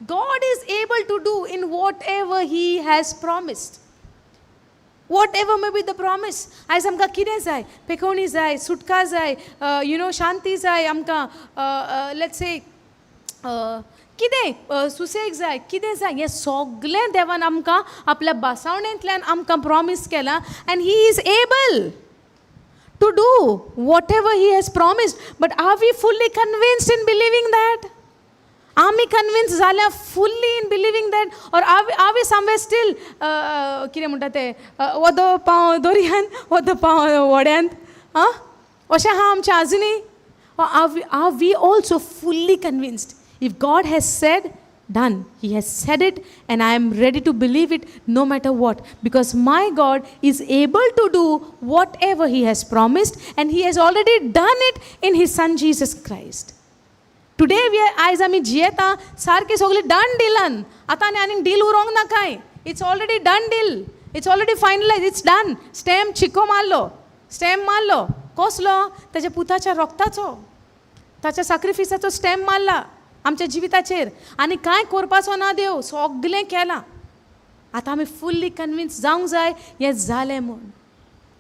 God is able to do in whatever He has promised, whatever may be the promise. आयज आमकां कितें जाय? पेखवणी जाय, सुटका जाय, you know शांती जाय आमकां, let's say कितें सुसेग जाय, कितें जाय, हें सगलें देवान आमकां आपल्या भासावणेंतल्यान आमकां प्रॉमीस केलां and He is able to do whatever He has promised. But are we fully convinced in believing that? आमी कन्विन्स जाल्या fully in believing that, or are we somewhere still, कितें म्हणटा तें, ओदो पांव दर्यान, ओदो पांव व्हड्यांत? आं, अशें आहा आमचें आजुनूय? Are we also fully convinced, if God has said, done, He has said it and I am ready to believe it no matter what, because my God is able to do whatever He has promised and He has already done it in His Son Jesus Christ? Today we are, आयज आमी जियेता सारकें सगळें डन डिलान. आतां आनी आनीक डील उरोंक ना कांय. It's already done deal, it's already finalize, it's done. Stamp शिक्को मारलो, स्टॅम्प मारलो. कसलो? ताच्या पुताच्या रोगताचो, ताच्या साक्रिफिसाचो स्टॅम्प मारला आमच्या जिविताचेर. आनी कांय करपाचो ना, देव सगलें केलां. आतां आमी फुल्ली कन्विन्स जावंक जाय हें जालें म्हूण.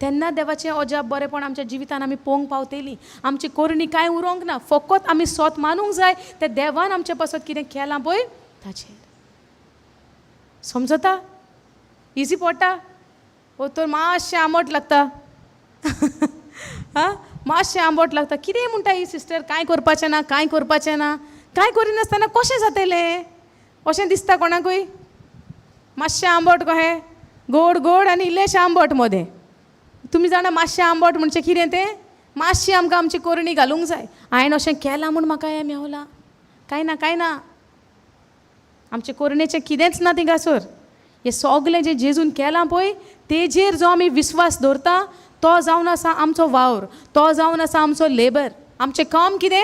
तेन्ना देवाचें अजाप, बरेंपण आमच्या जिवितान आमी पळोवंक पावतलीं. आमची करणी कांय उरोंक ना, फकत आमी सोत मानूंक जाय तें देवान आमचे पासत कितें केलां पळय ताचेर. समजता? इजी पडटा ओ तर मातशें आंबट लागता? आं, मातशें आंबट लागता. कितें म्हणटा ही सिस्टर, कांय करपाचें ना, कांय करपाचें ना, कांय करिनासतना कशें जातलें, अशें दिसता कोणाकूय? मातशें आंबट कहें, गोड गोड आनी इल्लेशें आंबट मदें. तुमी जाणा मातशें आंबट म्हणचें कितें तें? मातशी आमकां आमची करणी घालूंक जाय. हांवें अशें केलां म्हूण म्हाका हें मेवलां? कांय ना, कांय ना. आमचे कोरणेचें कितेंच ना थिंगासर. हें सगलें जें जेजून केलां पळय तेजेर जो आमी विस्वास दवरता तो जावन आसा आमचो वावर, तो जावन आसा आमचो लेबर. आमचें काम कितें?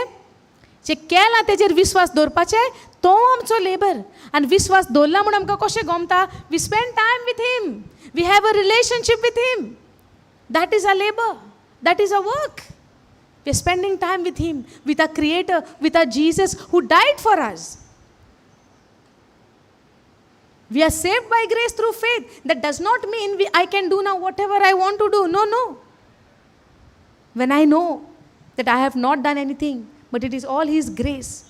जें केलां तेजेर विस्वास दवरपाचें, तो आमचो लेबर. आनी विस्वास दवरला म्हूण आमकां कशें गमता? We spend time with him, we have a relationship with him. That is a labour, that is a work. We are spending time with him, with our creator, with our Jesus who died for us. We are saved by grace through faith. That does not mean I can do now whatever I want to do. No, no. When I know that I have not done anything, but it is all His grace,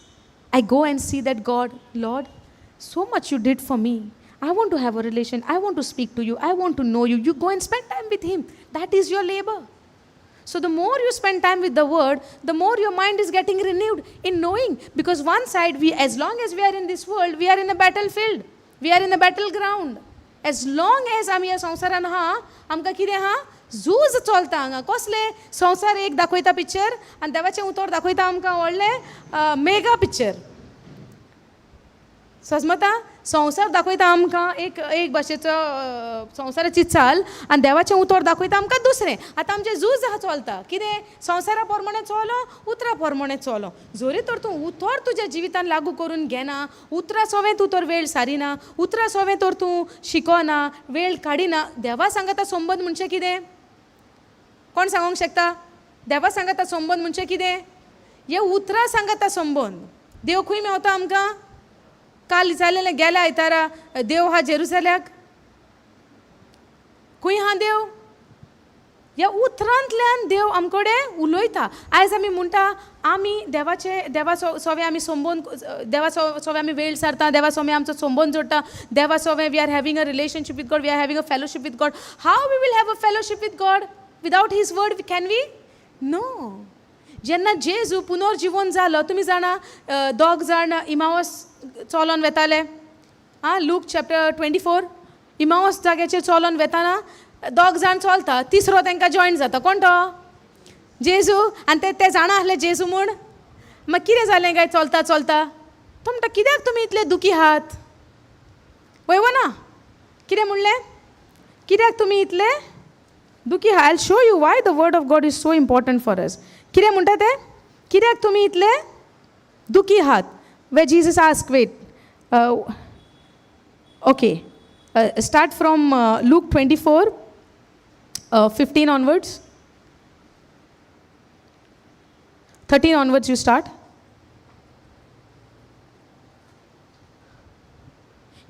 I go and see that God, Lord, so much you did for me. I want to have a relation. I want to speak to you. I want to know you. You go and spend time with Him. That is your labor. So the more you spend time with the Word, the more your mind is getting renewed in knowing. Because one side, we, as long as we are in this world, we are in a battlefield. We are in a battleground. As long as आमी ह्या संवसारान आहा, आमकां कितें आहा? झूज चलता हांगा. कसलें? संवसार एक दाखयता पिक्चर आनी देवाचें उतर दाखयता आमकां व्हडलें मेगा पिक्चर. सजमता? संवसार दाखयता आमकां एक एक भाशेचो संवसाराची चाल आनी देवाचें उतर दाखयता आमकां दुसरें. आतां आमचें झूज आहा चलता. कितें? संवसारा प्रमाणे चलो, उतरा प्रमाणे चलो. जरी तर तूं उतर तुज्या जिवितान लागू करून घेना, उतरा सोवें तूं तर वेळ सारिना, उतरा सोवें तर तूं शिकना, वेळ काडिना, देवा सांगता संबंद म्हणचें कितें? कोण सांगूंक शकता? देवा सांगता संबंद म्हणचें कितें? हे उतरां सांगता संबंद. देव खंय मेवता आमकां? काल जालेलें गेल्या आयतारा देव हा जेरुजाल्याक, खंय हा देव? ह्या उतरांतल्यान देव आमकडे उलयता. आयज आमी म्हणटा आमी देवाचे, देवा सोवे आमी संबंद, देवा सोवे आमी वेळ सारता, देवा सोवे आमचो संबंद जोडटा, देवा सोवे we are having a relationship with God, we are having a fellowship with God. How we will have a fellowship with God without his word? Can we? No. जेन्ना जेजू पुनर्जिवन जालो, तुमी जाणा दोग जाण इमावस चलोन वेताले. आं, लूक चॅप्टर 24, इमावस जाग्याचेर चलोन वेताना दोग जाण चलता, तिसरो तांकां जॉयन जाता. कोण तो? जेजू. आनी ते जाणा आसले जेजू म्हूण. मागीर कितें जालें काय चलता चलता तो म्हणटा, कित्याक तुमी इतले दुखी आहात? वय वो ना? कितें म्हणलें? कित्याक तुमी इतले दुखी आहात? I show you why the word of God is so important for us. कितें म्हणटा ते? कित्याक तुमी इतले दुखी आहात? Where Jesus ask, wait, okay, start from Luke 24 15 onwards, 13 onwards you start.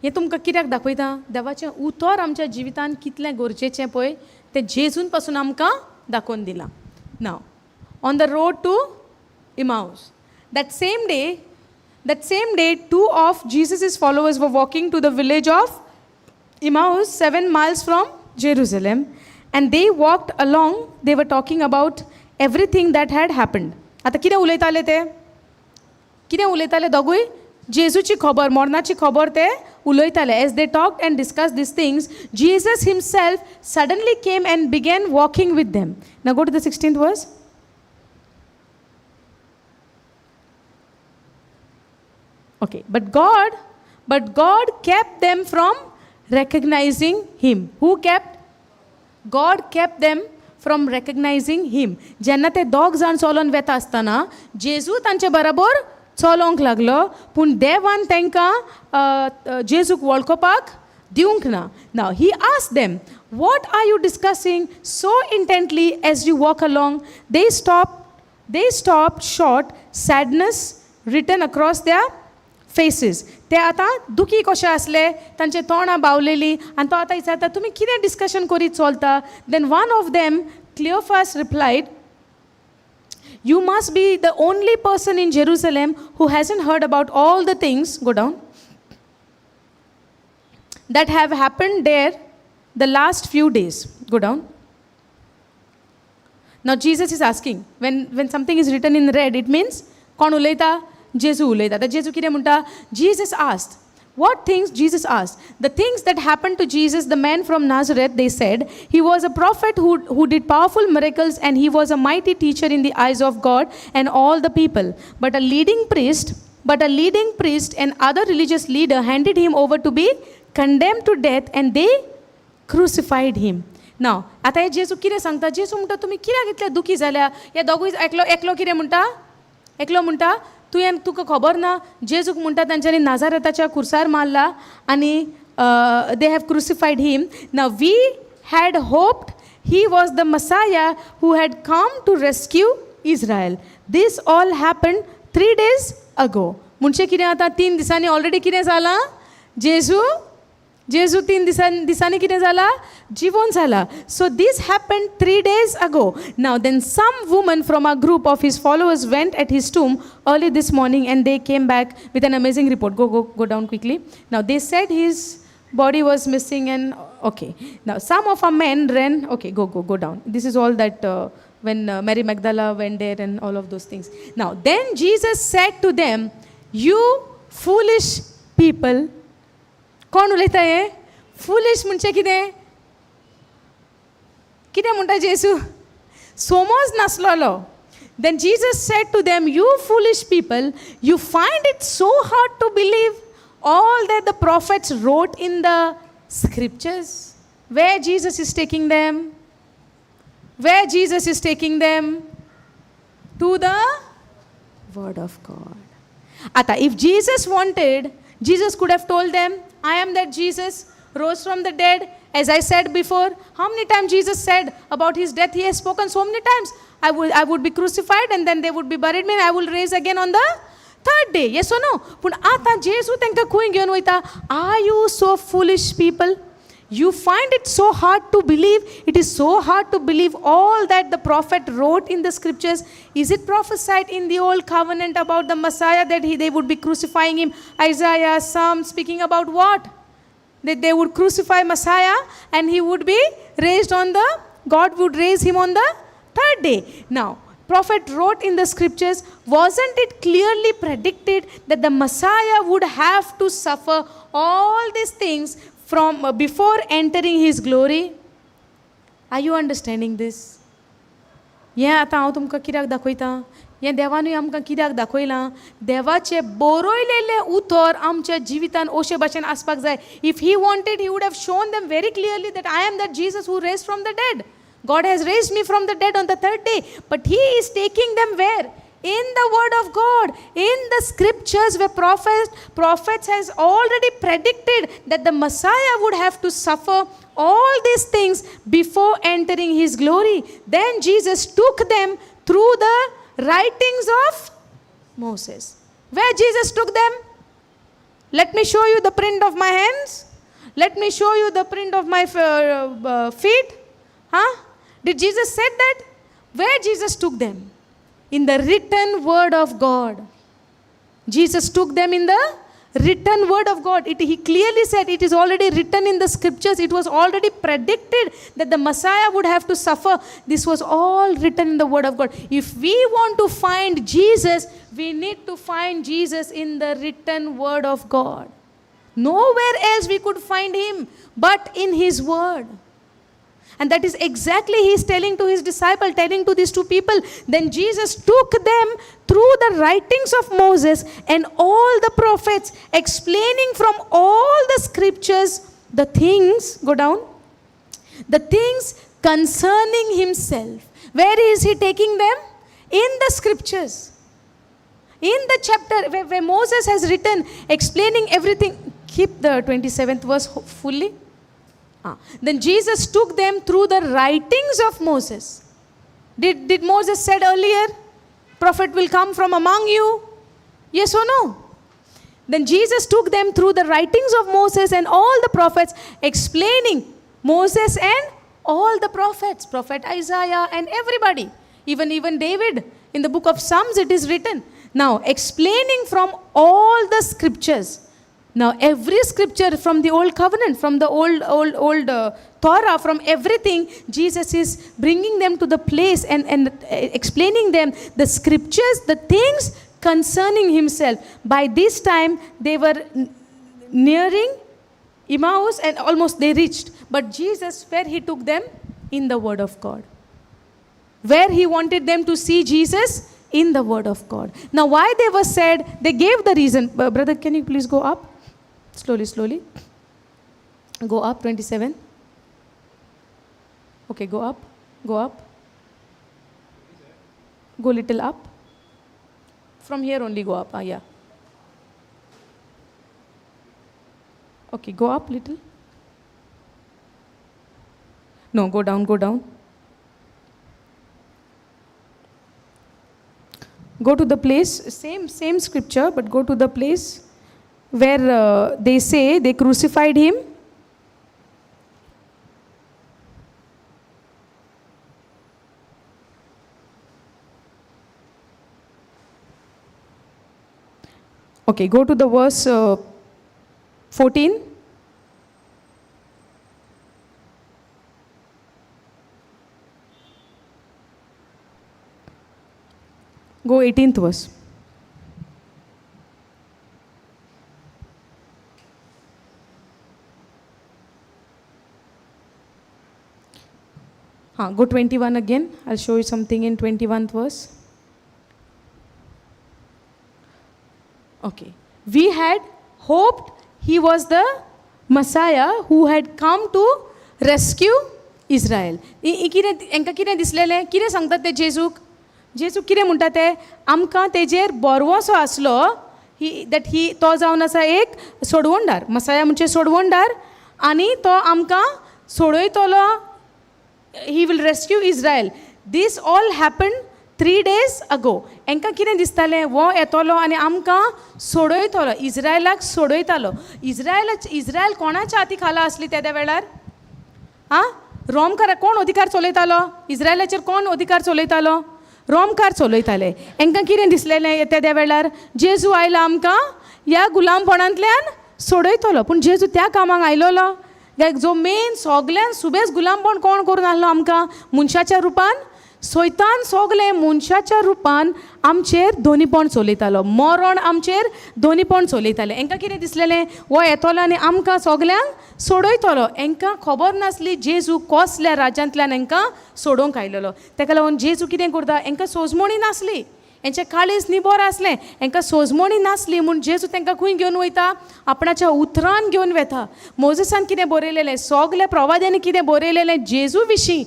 हें तुमकां कित्याक दाखयता? देवाचें उतर आमच्या जिवितान कितलें गरजेचें पळय तें जेजून पासून आमकां दाखोवन दिलां. Now on the road to Emmaus that same day, that same day two of Jesus' followers were walking to the village of Emmaus, 7 miles from Jerusalem, and they walked along. They were talking about everything that had happened. आतां कितें उलयताले ते? कितें उलयताले दोगूय? जेजूची खबर, मरणाची खबर ते उलयताले. As they talked and discussed these things, Jesus himself suddenly came and began walking with them. Now go to the 16th verse. Okay, but God kept them from recognizing him. Who kept? God kept them from recognizing him. जेन्ना ते दोग जाण चलोन वेता आसतना जेजू तांचे बराबर चलोंक लागलो, पूण देवान तांकां जेजूक वळखोवपाक दिवंक ना. Now he asked them, what are you discussing so intently as you walk along? They stopped short, sadness written across their faces. ते आतां दुखी कशे आसले, तांचे तोंडां बावलेली. आनी तो आतां विचारता, तुमी कितें डिस्कशन करीत चलता? Then one of them, Cleopas, replied, you must be the only person in Jerusalem who hasn't heard about all the things, go down, that have happened there the last few days. Go down. Now Jesus is asking, when something is written in red, it means, कोण उलयता? जेजू उलयता. आतां जेजू कितें म्हणटा? Jesus asked, What things Jesus asked? The things that happened to Jesus, the man from Nazareth, they said, he was a prophet who did powerful miracles and he was a mighty teacher in the eyes of God and all the people. But a leading priest and other religious leader handed him over to be condemned to death and they crucified him. Now, आतां हे जेजू कितें सांगता? जेजू म्हणटा, तुमी कित्याक इतले दुखी जाल्या? हे दोगूय, एकलो एकलो कितें म्हणटा? एकलो म्हणटा, तुवें तुका खबर ना, जेजूक म्हणटा तांच्यांनी नाजारेताच्या खुर्सार मारला आनी they have crucified him. Now we had hoped he was the Messiah who had come to rescue Israel. This all happen 3 days ago. म्हणजे कितें आतां 3 दिसांनी ऑलरेडी कितें जालां? जेजू जेजू तीन दिसांनी कितें जाला? जिवोन जाला. So this happen 3 days ago. Now then, some women from a group of his followers went at his tomb early this morning and they came back with an amazing report. Go, go, go down quickly. Now they said his body was missing and, okay. Now some of our men ran, okay, go, go, go down. This is all that when Mary Magdala went there and all of those things. Now then Jesus said to them, "You foolish people." कोण उलयता हे? फुलिश म्हणजे कितें? कितें म्हणटा जेजू? सोमोज नासलोलो. Then Jesus said to them, "You foolish people, you find it so hard to believe all that the prophets wrote in the scriptures." Where Jesus is taking them? Where Jesus is taking them? To the Word of God. आता, if Jesus wanted, Jesus could have told them, "I am that Jesus, rose from the dead." As I said before, how many times Jesus said about his death? He has spoken so many times. I would be crucified and then they would be buried me and I will raise again on the third day. Yes or no? पूण आतां जेजू तांकां खंय घेवन वयता? Are you so foolish people? You find it so hard to believe. It is so hard to believe all that the prophet wrote in the scriptures. Is it prophesied in the old covenant about the Messiah that they would be crucifying him? Isaiah, Psalm speaking about what? That they would crucify Messiah and he would be raised on the, God would raise him on the third day. Now, prophet wrote in the scriptures, wasn't it clearly predicted that the Messiah would have to suffer all these things from before entering his glory? Are you understanding this? हें आतां हांव तुमकां कित्याक दाखयतां? हें देवानूय आमकां कित्याक दाखयलां? देवाचें बरयलेलें उतर आमच्या जिवितान अशे भाशेन आसपाक जाय. If he wanted, he would have shown them very clearly that I am that Jesus who raise from the dead. God has raised me from the dead on the third day. But he is taking them where? In the Word of God, in the scriptures where prophets has already predicted that the Messiah would have to suffer all these things before entering his glory. Then Jesus took them through the writings of Moses. Where Jesus took them? Let me show you the print of my hands. Let me show you the print of my feet. Huh? Did Jesus said that? Where Jesus took them? In the written word of God. Jesus took them in the written word of God. He clearly said it is already written in the scriptures. It was already predicted that the Messiah would have to suffer. This was all written in the word of God. If we want to find Jesus, we need to find Jesus in the written word of God. Nowhere else we could find him but in his word. And that is exactly he is telling to his disciple, telling to these two people. Then Jesus took them through the writings of Moses and all the prophets, explaining from all the scriptures the things, go down, the things concerning himself. Where is he taking them? In the scriptures. In the chapter where Moses has written, explaining everything. Keep the 27th verse fully. Ah. Then Jesus took them through the writings of Moses. Did Moses said earlier, "Prophet will come from among you"? Yes or no? Then Jesus took them through the writings of Moses and all the prophets, explaining Moses and all the prophets, Prophet Isaiah and everybody, even David. In the book of Psalms, it is written. Now, explaining from all the scriptures. Now, every scripture from the old covenant, from the old, old, old Torah, from everything, Jesus is bringing them to the place and explaining them the scriptures, the things concerning himself. By this time, they were nearing Emmaus and almost they reached. But Jesus, where he took them? In the Word of God. Where he wanted them to see Jesus? In the Word of God. Now, why they were said, they gave the reason. Brother, can you please go up? Slowly, slowly. Go up, 27. Okay, go up, go up. Go little up. From here only go up. Ah, yeah. Okay, go up little. No, go down, go down. Go to the place, same scripture, but go to the place where they say they crucified him. Okay, go to the verse 14. Go 18th verse. Go 21 again. I'll show you something in 21st verse. Okay. We had hoped he was the Messiah who had come to rescue Israel. Enka कितें दिसलेलें, कितें सांगतात ते जेजूक? जेजू कितें म्हणटा ते आमकां तेजेर बरवसो आसलो ही that he तो जावन आसा एक सोडवणदार, मसाया म्हणजे सोडवणदार, आनी तो आमकां सोडयतलो. He will rescue Israel. This all happen 3 days ago. हांकां कितें दिसतालें, वो येतलो आनी आमकां सोडयतलो, इस्रायलाक सोडयतालो. इस्रायल कोणाच्या हाती खाला आसली तेद्या वेळार? आं, रोमकार कोण अधिकार चलयतालो इस्रायलाचेर? कोण अधिकार चलयतालो? रोमकार चलयताले. हांकां कितें दिसलेलें तेद्या वेळार? जेजू आयला आमकां ह्या गुलामपणांतल्यान सोडयतलो. पूण जेजू त्या कामाक आयलोलो जो मेन सगल्यान सुबेज गुलामपण कोण करून आहलो आमकां? मनशाच्या रुपान. सैतान सगलें मनशाच्या रुपान आमचेर दोनीपण चलयतालो, मरण आमचेर दोनीपण चलयतालें. हांकां कितें दिसलेलें, हो येतलो आनी आमकां सगल्यांक सोडयतलो. हांकां खबर नासली जेजू कसल्या राज्यांतल्यान हांकां सोडोवंक आयलेलो. ताका लागून जेजू कितें करता, हांकां सोजमणी नासली, हेंचें काळीज निबर आसलें, हांकां सोजमणी नासली म्हूण जेजू तांकां खंय घेवन वयता? आपणाच्या उतरान घेवन वता. मोजेसान कितें बरयलेलें, सगल्या प्रवाद्यांनी कितें बरयलेलें जेजू विशीं,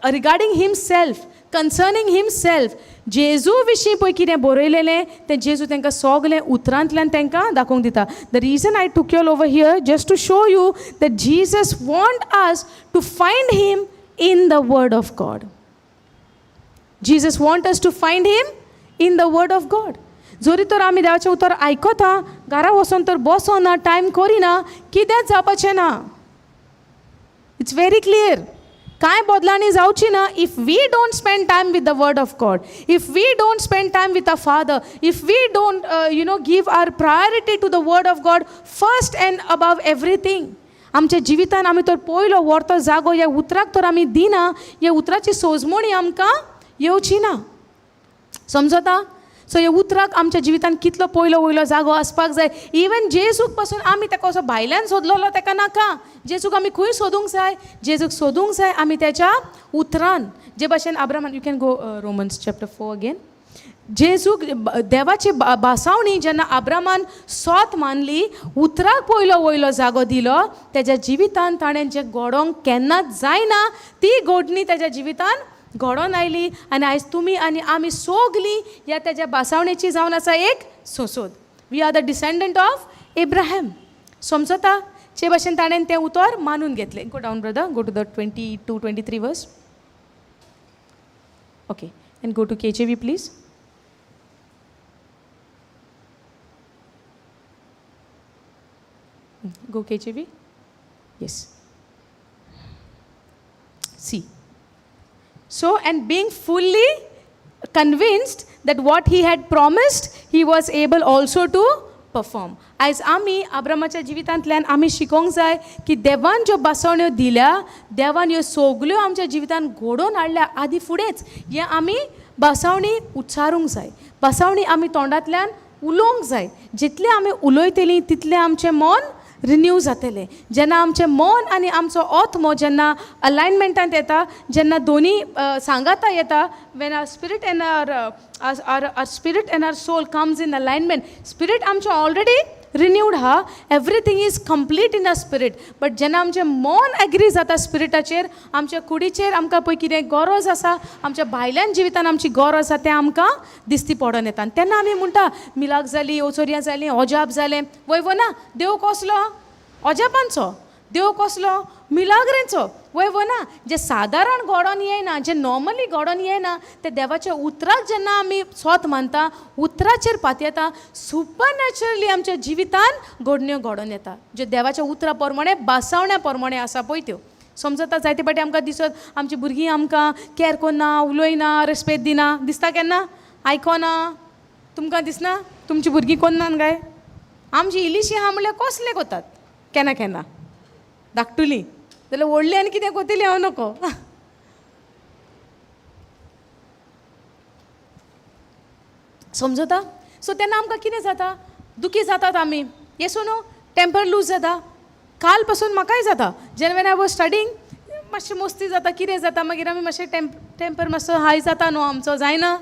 regarding himself, concerning himself, जेजू विशीं पळय कितें बरयलेलें तें जेजू तांकां सगलें उतरांतल्यान तांकां दाखोवंक दिता. The reason I took you all over here just to show you that Jesus want us to find him in the word of God. Jesus want us to find him in the word of God. जरी तर आमी देवाचें उतर आयकता, घरा वचोन तर बसोना, टायम करिना, कितेंच जावपाचें ना. It's very clear. कांय बदलांनी जावची ना if we don't spend time with the word of God, if we don't spend time with a father, if we don't you know give our priority to the word of God first and above everything. आमच्या जिवितान आमी तर पयलो व्हरतो जागो ह्या उतराक तर आमी दिना, ह्या उतराची सोजमणी आमकां येवची ना. समजता? सो ह्या उतराक आमच्या जिवितान कितलो पयलो वयलो जागो आसपाक जाय. इवन जेजूक पासून आमी ताका असो भायल्यान सोदलेलो ताका नाका. जेजूक आमी खंय सोदूंक जाय? जेजूक सोदूंक जाय आमी तेच्या उतरान. जे भाशेन आब्रामान, you can go Romans chapter 4 again. जेजूक देवाची भासावणी जेन्ना आब्रामान सोत मानली, उतराक पयलो वयलो जागो दिलो, तेज्या जिवितान ताणें जें घडोवंक केन्नाच जायना ती घडणी तेज्या जिवितान घडोवन आयली. आनी आयज तुमी आनी आमी सोगलीं ह्या तेज्या भासावणेची जावन आसा एक सोसोद. We are the descendant of Abraham. समजता? जे भाशेन ताणें तें उतर मानून घेतलें. Go down brother, go to the 22 23 verse. Okay, and go to KJV please. Go KJV. Yes. See. So, and being fully convinced that what he had promised, he was able also to perform. आयज आमी आब्रामाच्या जिवितांतल्यान आमी शिकोंक जाय की देवान ज्यो भासवण्यो दिल्या, देवान ह्यो सगल्यो आमच्या जिवितान घडोवन हाडल्या आदी फुडेंच हें आमी भासावणी उच्चारूंक जाय, भासावणी आमी तोंडांतल्यान उलोवंक जाय. जितलें आमी उलयतलीं तितलें आमचें मन रिन्यू जातलें. जेन्ना आमचें मन आनी आमचो आत्मो जेन्ना अलायनमेंटांत येता, जेन्ना दोनी सांगाता येता, when our spirit and our spirit and our soul comes in alignment, spirit आमचें ऑलरेडी रिन्यूड आहा, everything is complete in our spirit. But जेन्ना आमचें मन एग्री जाता स्पिरिटाचेर, आमच्या कुडीचेर आमकां पळय कितें गरज आसा, आमच्या भायल्यान जिवितान आमची गरज आसा तें आमकां दिसती पडोन येता. आनी तेन्ना आमी म्हणटा मिलाग्र जाली, ओचोरयां जालीं, अजाप जालें. वय वो ना? देव कसलो? अजापांचो. देव कसलो? मिलाग्रेंचो. वय वो ना? जें सादारण घडोन येयना, जें नॉर्मली घडोन येयना, तें देवाच्या उतराक जेन्ना आमी सोत मानता, उतराचेर पातयेता, सुपर नॅचरली आमच्या जिवितान घडण्यो घडोन येता, ज्यो देवाच्या उतरा प्रमाणे, बासावण्या प्रमाणे आसा पळय त्यो. समजता? जायते फावटी आमकां दिसत आमची भुरगीं आमकां कॅर करना, उलयना, रेस्पेद दिना. दिसता केन्ना? आयकोना? तुमकां दिसना तुमची भुरगीं कोन्नान काय? आमची इल्लीशी आहा म्हणल्यार कसले कोतात केन्ना केन्ना, धाकटुली जाल्यार व्हडली आनी कितें कोतली हांव नको. समजता? सो तेन्ना आमकां कितें जाता? दुखी जातात आमी. येस नो? टेम्पर लूज जाता. काल पासून म्हाकाय जाता. जेन्ना when I was studying, मातशें मस्ती जाता, कितें जाता, मागीर आमी मातशें टेम्पर मातसो हाय जाता न्हू आमचो, जायना?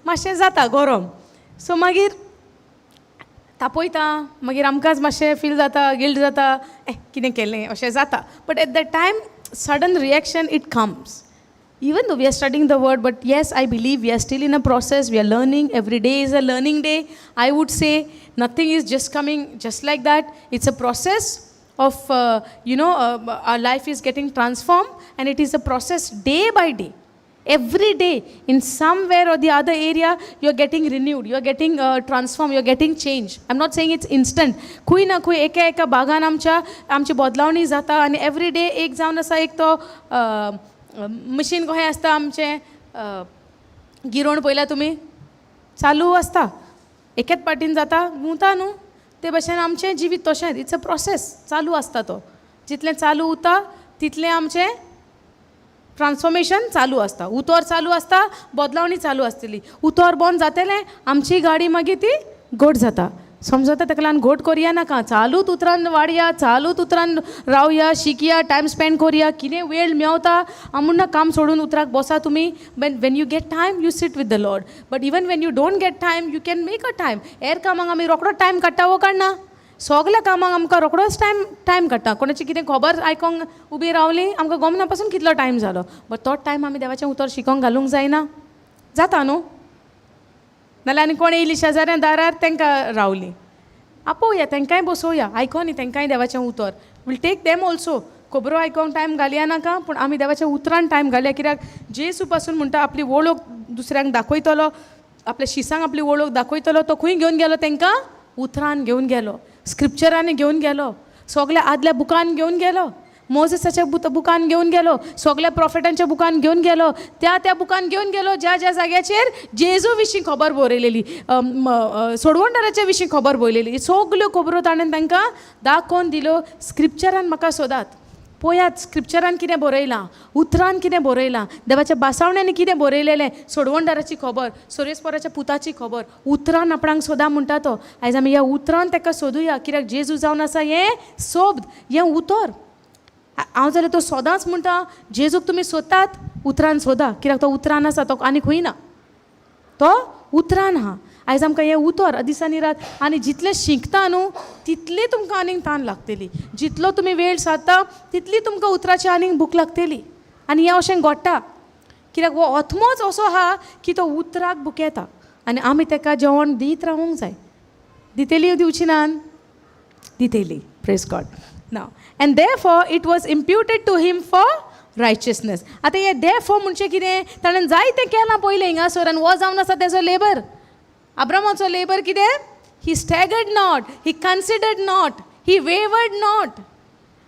मातशें जाता गरम. सो मागीर तापयता, मागीर आमकांच मातशें फील जाता, गिल्ट जाता, ए कितें केलें अशें जाता. But at that time sudden reaction it comes. Even though we are studying the word, but yes, I believe we are still in a process. We are learning. Every day is a learning day, I would say. Nothing is just coming just like that. It's a process of our life is getting transformed, and it is a process day by day. Every day in somewhere or the other area you are getting renewed, you are getting transformed, you are getting change. I'm not saying it's instant. खूंय ना खूंय एका एका भागान आमच्या आमची बदलावणी जाता. आनी एवरी डे एक जावन आसा एक तो मशीन कशें आसता आमचें, गिरोण पळयल्या तुमी? चालू आसता, एकेच पाटीन जाता, घुंवता न्हू. ते भशेन आमचें जिवीत तशेंच, it's a process, चालू आसता तो. जितलें चालू उरता तितलें आमचें ट्रान्सफॉर्मेशन चालू आसता. उतर चालू आसता, बदलावणी चालू आसतली. उतर बंद जातलें, आमची गाडी मागीर ती घट जाता. समजता? ताका लागून घट करया नाका. चालूच उतरान वाडया, चालूच उतरान रावया, शिकया, टायम स्पेंड करया. कितें वेळ मेवता आमी काम सोडून उतराक बसा तुमी. When you get time, you sit with the Lord. But even when you don't get time, you can make a time. हेर कामांक आमी रोकडो टायम काडटा वो काडना? सगल्या कामांक आमकां रोकडोच टायम काडटा. कोणाची कितें खबर आयकोंक उबी रावली, आमकां गमना पासून कितलो टायम जालो. बट तोच टायम आमी देवाचें उतर शिकोंक घालूंक जायना? जाता न्हू? नाल्यार आनी कोण येयली शेजाऱ्यां दारार, तांकां रावली, आपोवया, तांकांय बसोवया, आयको न्ही तांकांय देवाचें उतर. We'll take them also. खबरो आयकोंक टायम घालया नाका, पूण आमी देवाच्या उतरान टायम घालया. कित्याक जेजू पासून म्हणटा आपली वळख दुसऱ्यांक दाखयतलो, आपल्या शिसांक आपली वळख दाखयतलो. तो खंय घेवन गेलो तांकां? उतरान घेवन गेलो, स्क्रिप्चरांनी घेवन गेलो, सगल्या आदल्या बुकान घेवन गेलो, मोजेसाच्या बुकान घेवन गेलो, सगल्या प्रॉफेटांच्या बुकान घेवन गेलो, त्या त्या बुकान घेवन गेलो ज्या ज्या जाग्याचेर जेजू विशीं खबर बरयलेली, सोडवणदाराच्या विशीं खबर बरयलेली. सगल्यो खबरो ताणें तांकां दाखोवन दिल्यो. स्क्रिप्चरान म्हाका सोदात, पळयात स्क्रिप्चरान कितें बरयलां, उतरान कितें बरयलां, देवाच्या बासावण्यांनी कितें बरयलेलें. सोडवणदाराची खबर, सोरेस्पोराच्या पुताची खबर, उतरान आपणाक सोदा म्हणटा तो. आयज आमी ह्या उतरान ताका सोदुया, कित्याक जेजू जावन आसा हें सोब्द, हें उतर. हांव जाल्यार तो सदांच म्हणटा, जेजूक तुमी सोदतात, उतरान सोदा, कित्याक तो उतरान आसा, तो आनी खंय ना, तो उतरान आहा. आयज आमकां हें उतर दिसांनी रात आनी जितलें शिकता न्हू तितली तुमकां आनीक तान लागतली. जितलो तुमी वेळ सारता तितली तुमकां उतराची आनीक भूक लागतली. आनी हें अशें घडटा कित्याक हो आत्मोच असो आहा की तो उतराक भुकेता आनी आमी ताका जेवण दीत रावूंक जाय. दितली, दिवची नान? दितली. Praise God. Now, and therefore it was imputed to him for righteousness. आतां हें देरफॉर म्हणजे कितें? ताणें जायतें केलां पयलें हिंगासर आनी हो जावन आसा तेजो लेबर. अब्रामाचो लेबर कितें? He staggered not, he considered not, he wavered not.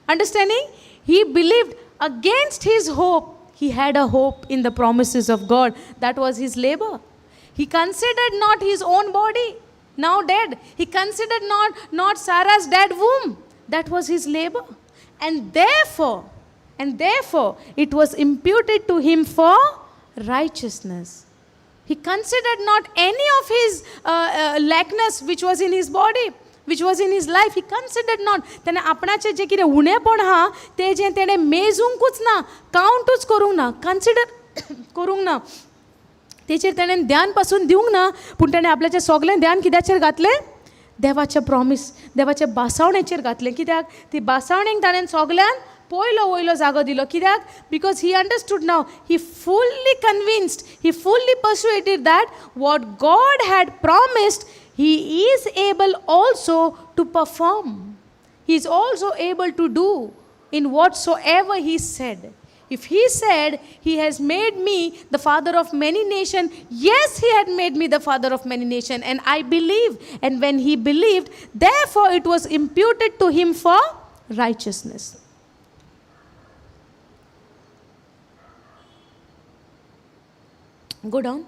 Understanding? He believed against his hope. He had a hope in the promises of God. That was his labor. He considered not his own body, now dead. He considered not Sarah's dead womb. That was his labor. And therefore, it was imputed to him for righteousness. He considered not any of his lackness which was in his body, which was in his life. He considered not. तेणें आपणाचें जें कितें उणेपण आहा तेजें तेणें मेजूंकूच ना, कावंटूच करूंक ना, कन्सिडर करूंक ना, तेचेर तेणें ध्यान पासून दिवंक ना. पूण तेणें आपल्याचें सगलें ध्यान कित्याचेर घातलें? देवाचें प्रॉमीस, देवाचे बासावणेचेर घातलें. कित्याक? ती बासावणेक ताणें सगल्यान पयलो वयलो जागो दिलो. कित्याक? Because he understood now, he fully convinced, he fully persuaded that what God had promised he is able also to perform, he is also able to do in whatsoever he said. If he said, he has made me the father of many nations, yes, he had made me the father of many nations, and I believe. And when he believed, therefore it was imputed to him for righteousness. Go down.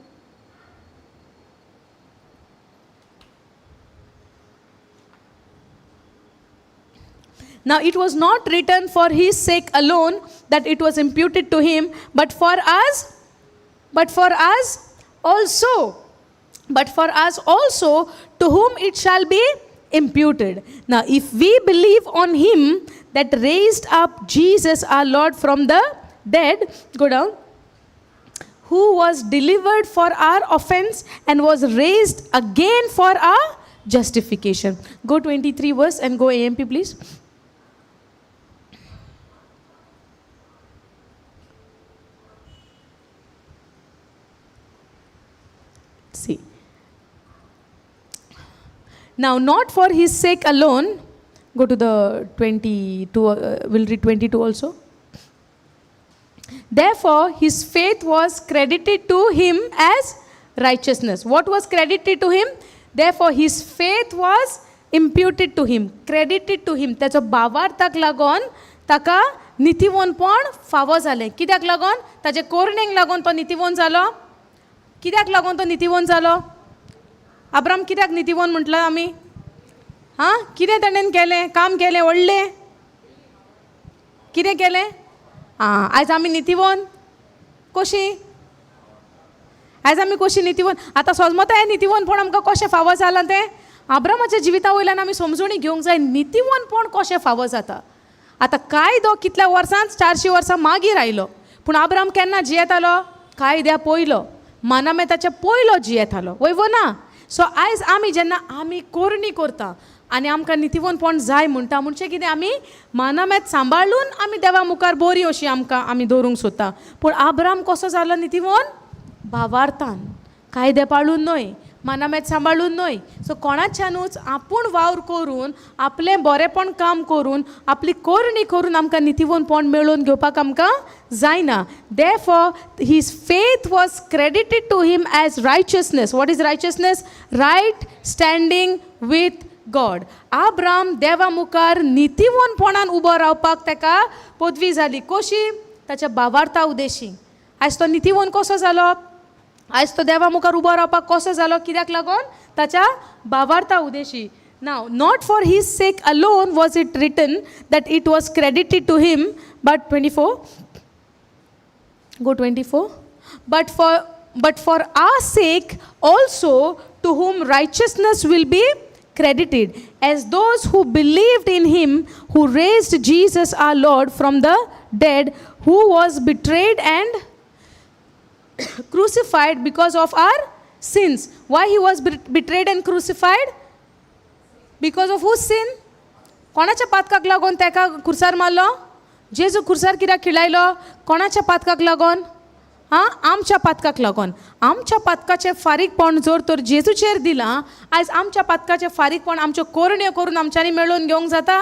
Now it was not written for his sake alone that it was imputed to him, but for us, but for us also, but for us also, to whom it shall be imputed. Now if we believe on him that raised up Jesus our Lord from the dead, go down, who was delivered for our offense and was raised again for our justification. Go 23 verse and go AMP please. See. Now, not for his sake alone, go to the 22, we'll read 22 also. Therefore, his faith was credited to him as righteousness. What was credited to him? Therefore, his faith was imputed to him, credited to him. ताचो भावार्थाक लागून ताका नितीवंतपण फावो जालें. कित्याक लागून? ताचे कोरणेक लागून तो नितीवंत जालो. कित्याक लागून तो नितीवंत जालो? अब्राम कित्याक नितीवंत म्हटलां आमी? हां, कितें ताणें केलें? काम केलें व्हडलें? कितें केलें? आं, आयज आमी नितीवंत कशीं? आयज आमी कशीं नितीवंत? आतां सोजमता हें नितीवंतपण आमकां कशें फावो जालां तें आब्रामाच्या जिविता वयल्यान आमी समजून घेवंक जाय नितीवंतपण कशें फावो जाता. आतां कायदो कितल्या वर्सां, 400 वर्सां मागीर आयलो, पूण आब्राम केन्ना जियेतालो? कायद्या पयलो, मानामेताच्या पयलो जियेतालो, वय वो ना? सो आयज आमी जेन्ना आमी कोरणी करता आनी आमकां नितीवंतपण जाय म्हणटा, म्हणजे कितें आमी मानामेत सांबाळून आमी देवा मुखार बरी अशी आमकां आमी दवरूंक सोदता. पूण आब्राम कसो जालो नितीवंत? भावार्थान, कायदे पाळून न्हय, मानामेत सांबाळून न्हय. सो कोणाच्यानूच आपूण वावर करून, आपलें बरेंपण काम करून, आपली कोरणी करून आमकां नितीवंतपण मेळोवन घेवपाक आमकां जायना. Therefore his faith was credited to him as righteousness. What is righteousness? Right standing with God. Abram देवा मुखार नितीवंतपणान उबो रावपाक ताका पदवी जाली. कशी? ताच्या भावार्था उदेशी. आयज तो नितीवंत कसो जालो? आयज तो देवा मुखार उबो रावपाक कसो जालो? कित्याक लागून? ताच्या भावार्था Udeshi. Now, not for his sake alone was it written that it was credited to him, but 24, go 24, but for our sake also, to whom righteousness will be credited, as those who believed in him who raised Jesus our Lord from the dead, who was betrayed and crucified because of our sins. Why he was betrayed and crucified? Because of whose sin? कोणाच्या पातकाक लागून ताका खुर्सार मारलो? जेजू खुर्सार कित्याक खिळायलो? कोणाच्या पातकाक लागून? आं, आमच्या पातकाक लागून. आमच्या पातकाचें फारीकपण जर तर जेजूचेर दिलां, आयज आमच्या पातकाचें फारीकपण आमच्यो कोरण्यो करून आमच्यांनी मेळोवन घेवंक जाता?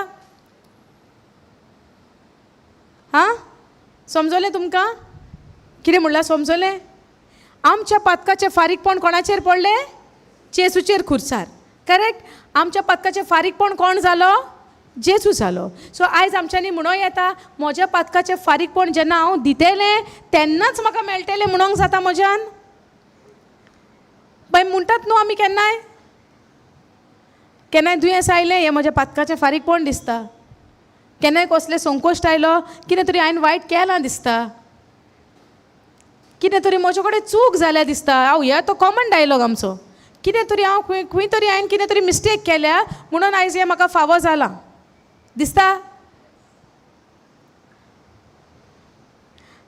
आं, समजलें तुमकां कितें म्हणलां? समजलें? आमच्या पातकाचें फारीकपण कोणाचेर पडलें? जेजूचेर खुर्सार. करेक्ट? आमच्या पातकाचें फारीकपण कोण जालो? जेजू जालो. सो आयज आमच्यांनी म्हणूं येता, म्हज्या पातकाचें फारीकपण जेन्ना हांव दितलें तेन्नाच म्हाका मेळटलें म्हणूंक जाता म्हज्यान? बाय म्हणटात न्हू आमी केन्नाय केन्नाय दुयेंस आयलें, हें म्हज्या पातकाचें फारीकपण दिसता. केन्नाय कसलें संकोश्ट आयलो, कितें तरी हांवें वायट केलां दिसता. कितें तरी म्हजे कडेन चूक जाल्या दिसता. हांव हे तो कॉमन डायलॉग आमचो. कितें तरी हांव खंय खंय तरी हांवें कितें तरी मिस्टेक केल्या म्हणून आयज हें म्हाका फावो जालां दिसता.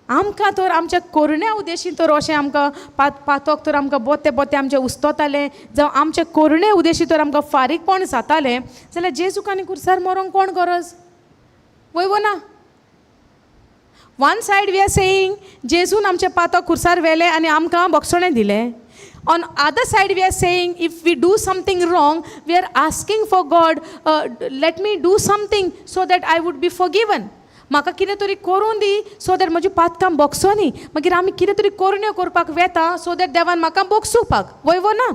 आमकां तर आमच्या कोरण्या उदेशी तर अशें आमकां पातोक तर आमकां बोते बोते आमचें उस्तोतालें, जावं आमचे कोरणे उदेशी तर आमकां फारीकपण जातालें जाल्यार जेजूक आनी कुर्सार मरोंक कोण गरज वय वो ना? One side we are saying जेजून आमचें पातक खुर्सार व्हेलें आनी आमकां बोगसणें दिलें. On other side we are saying if we do something wrong we are asking for God let me do something so that I would be forgiven. म्हाका कितें तरी करूं दी सो that म्हजी पातकां बोगसोनी. मागीर आमी कितें तरी करण्यो करपाक वेता सो that देवान म्हाका बोगसुपाक वय वो ना?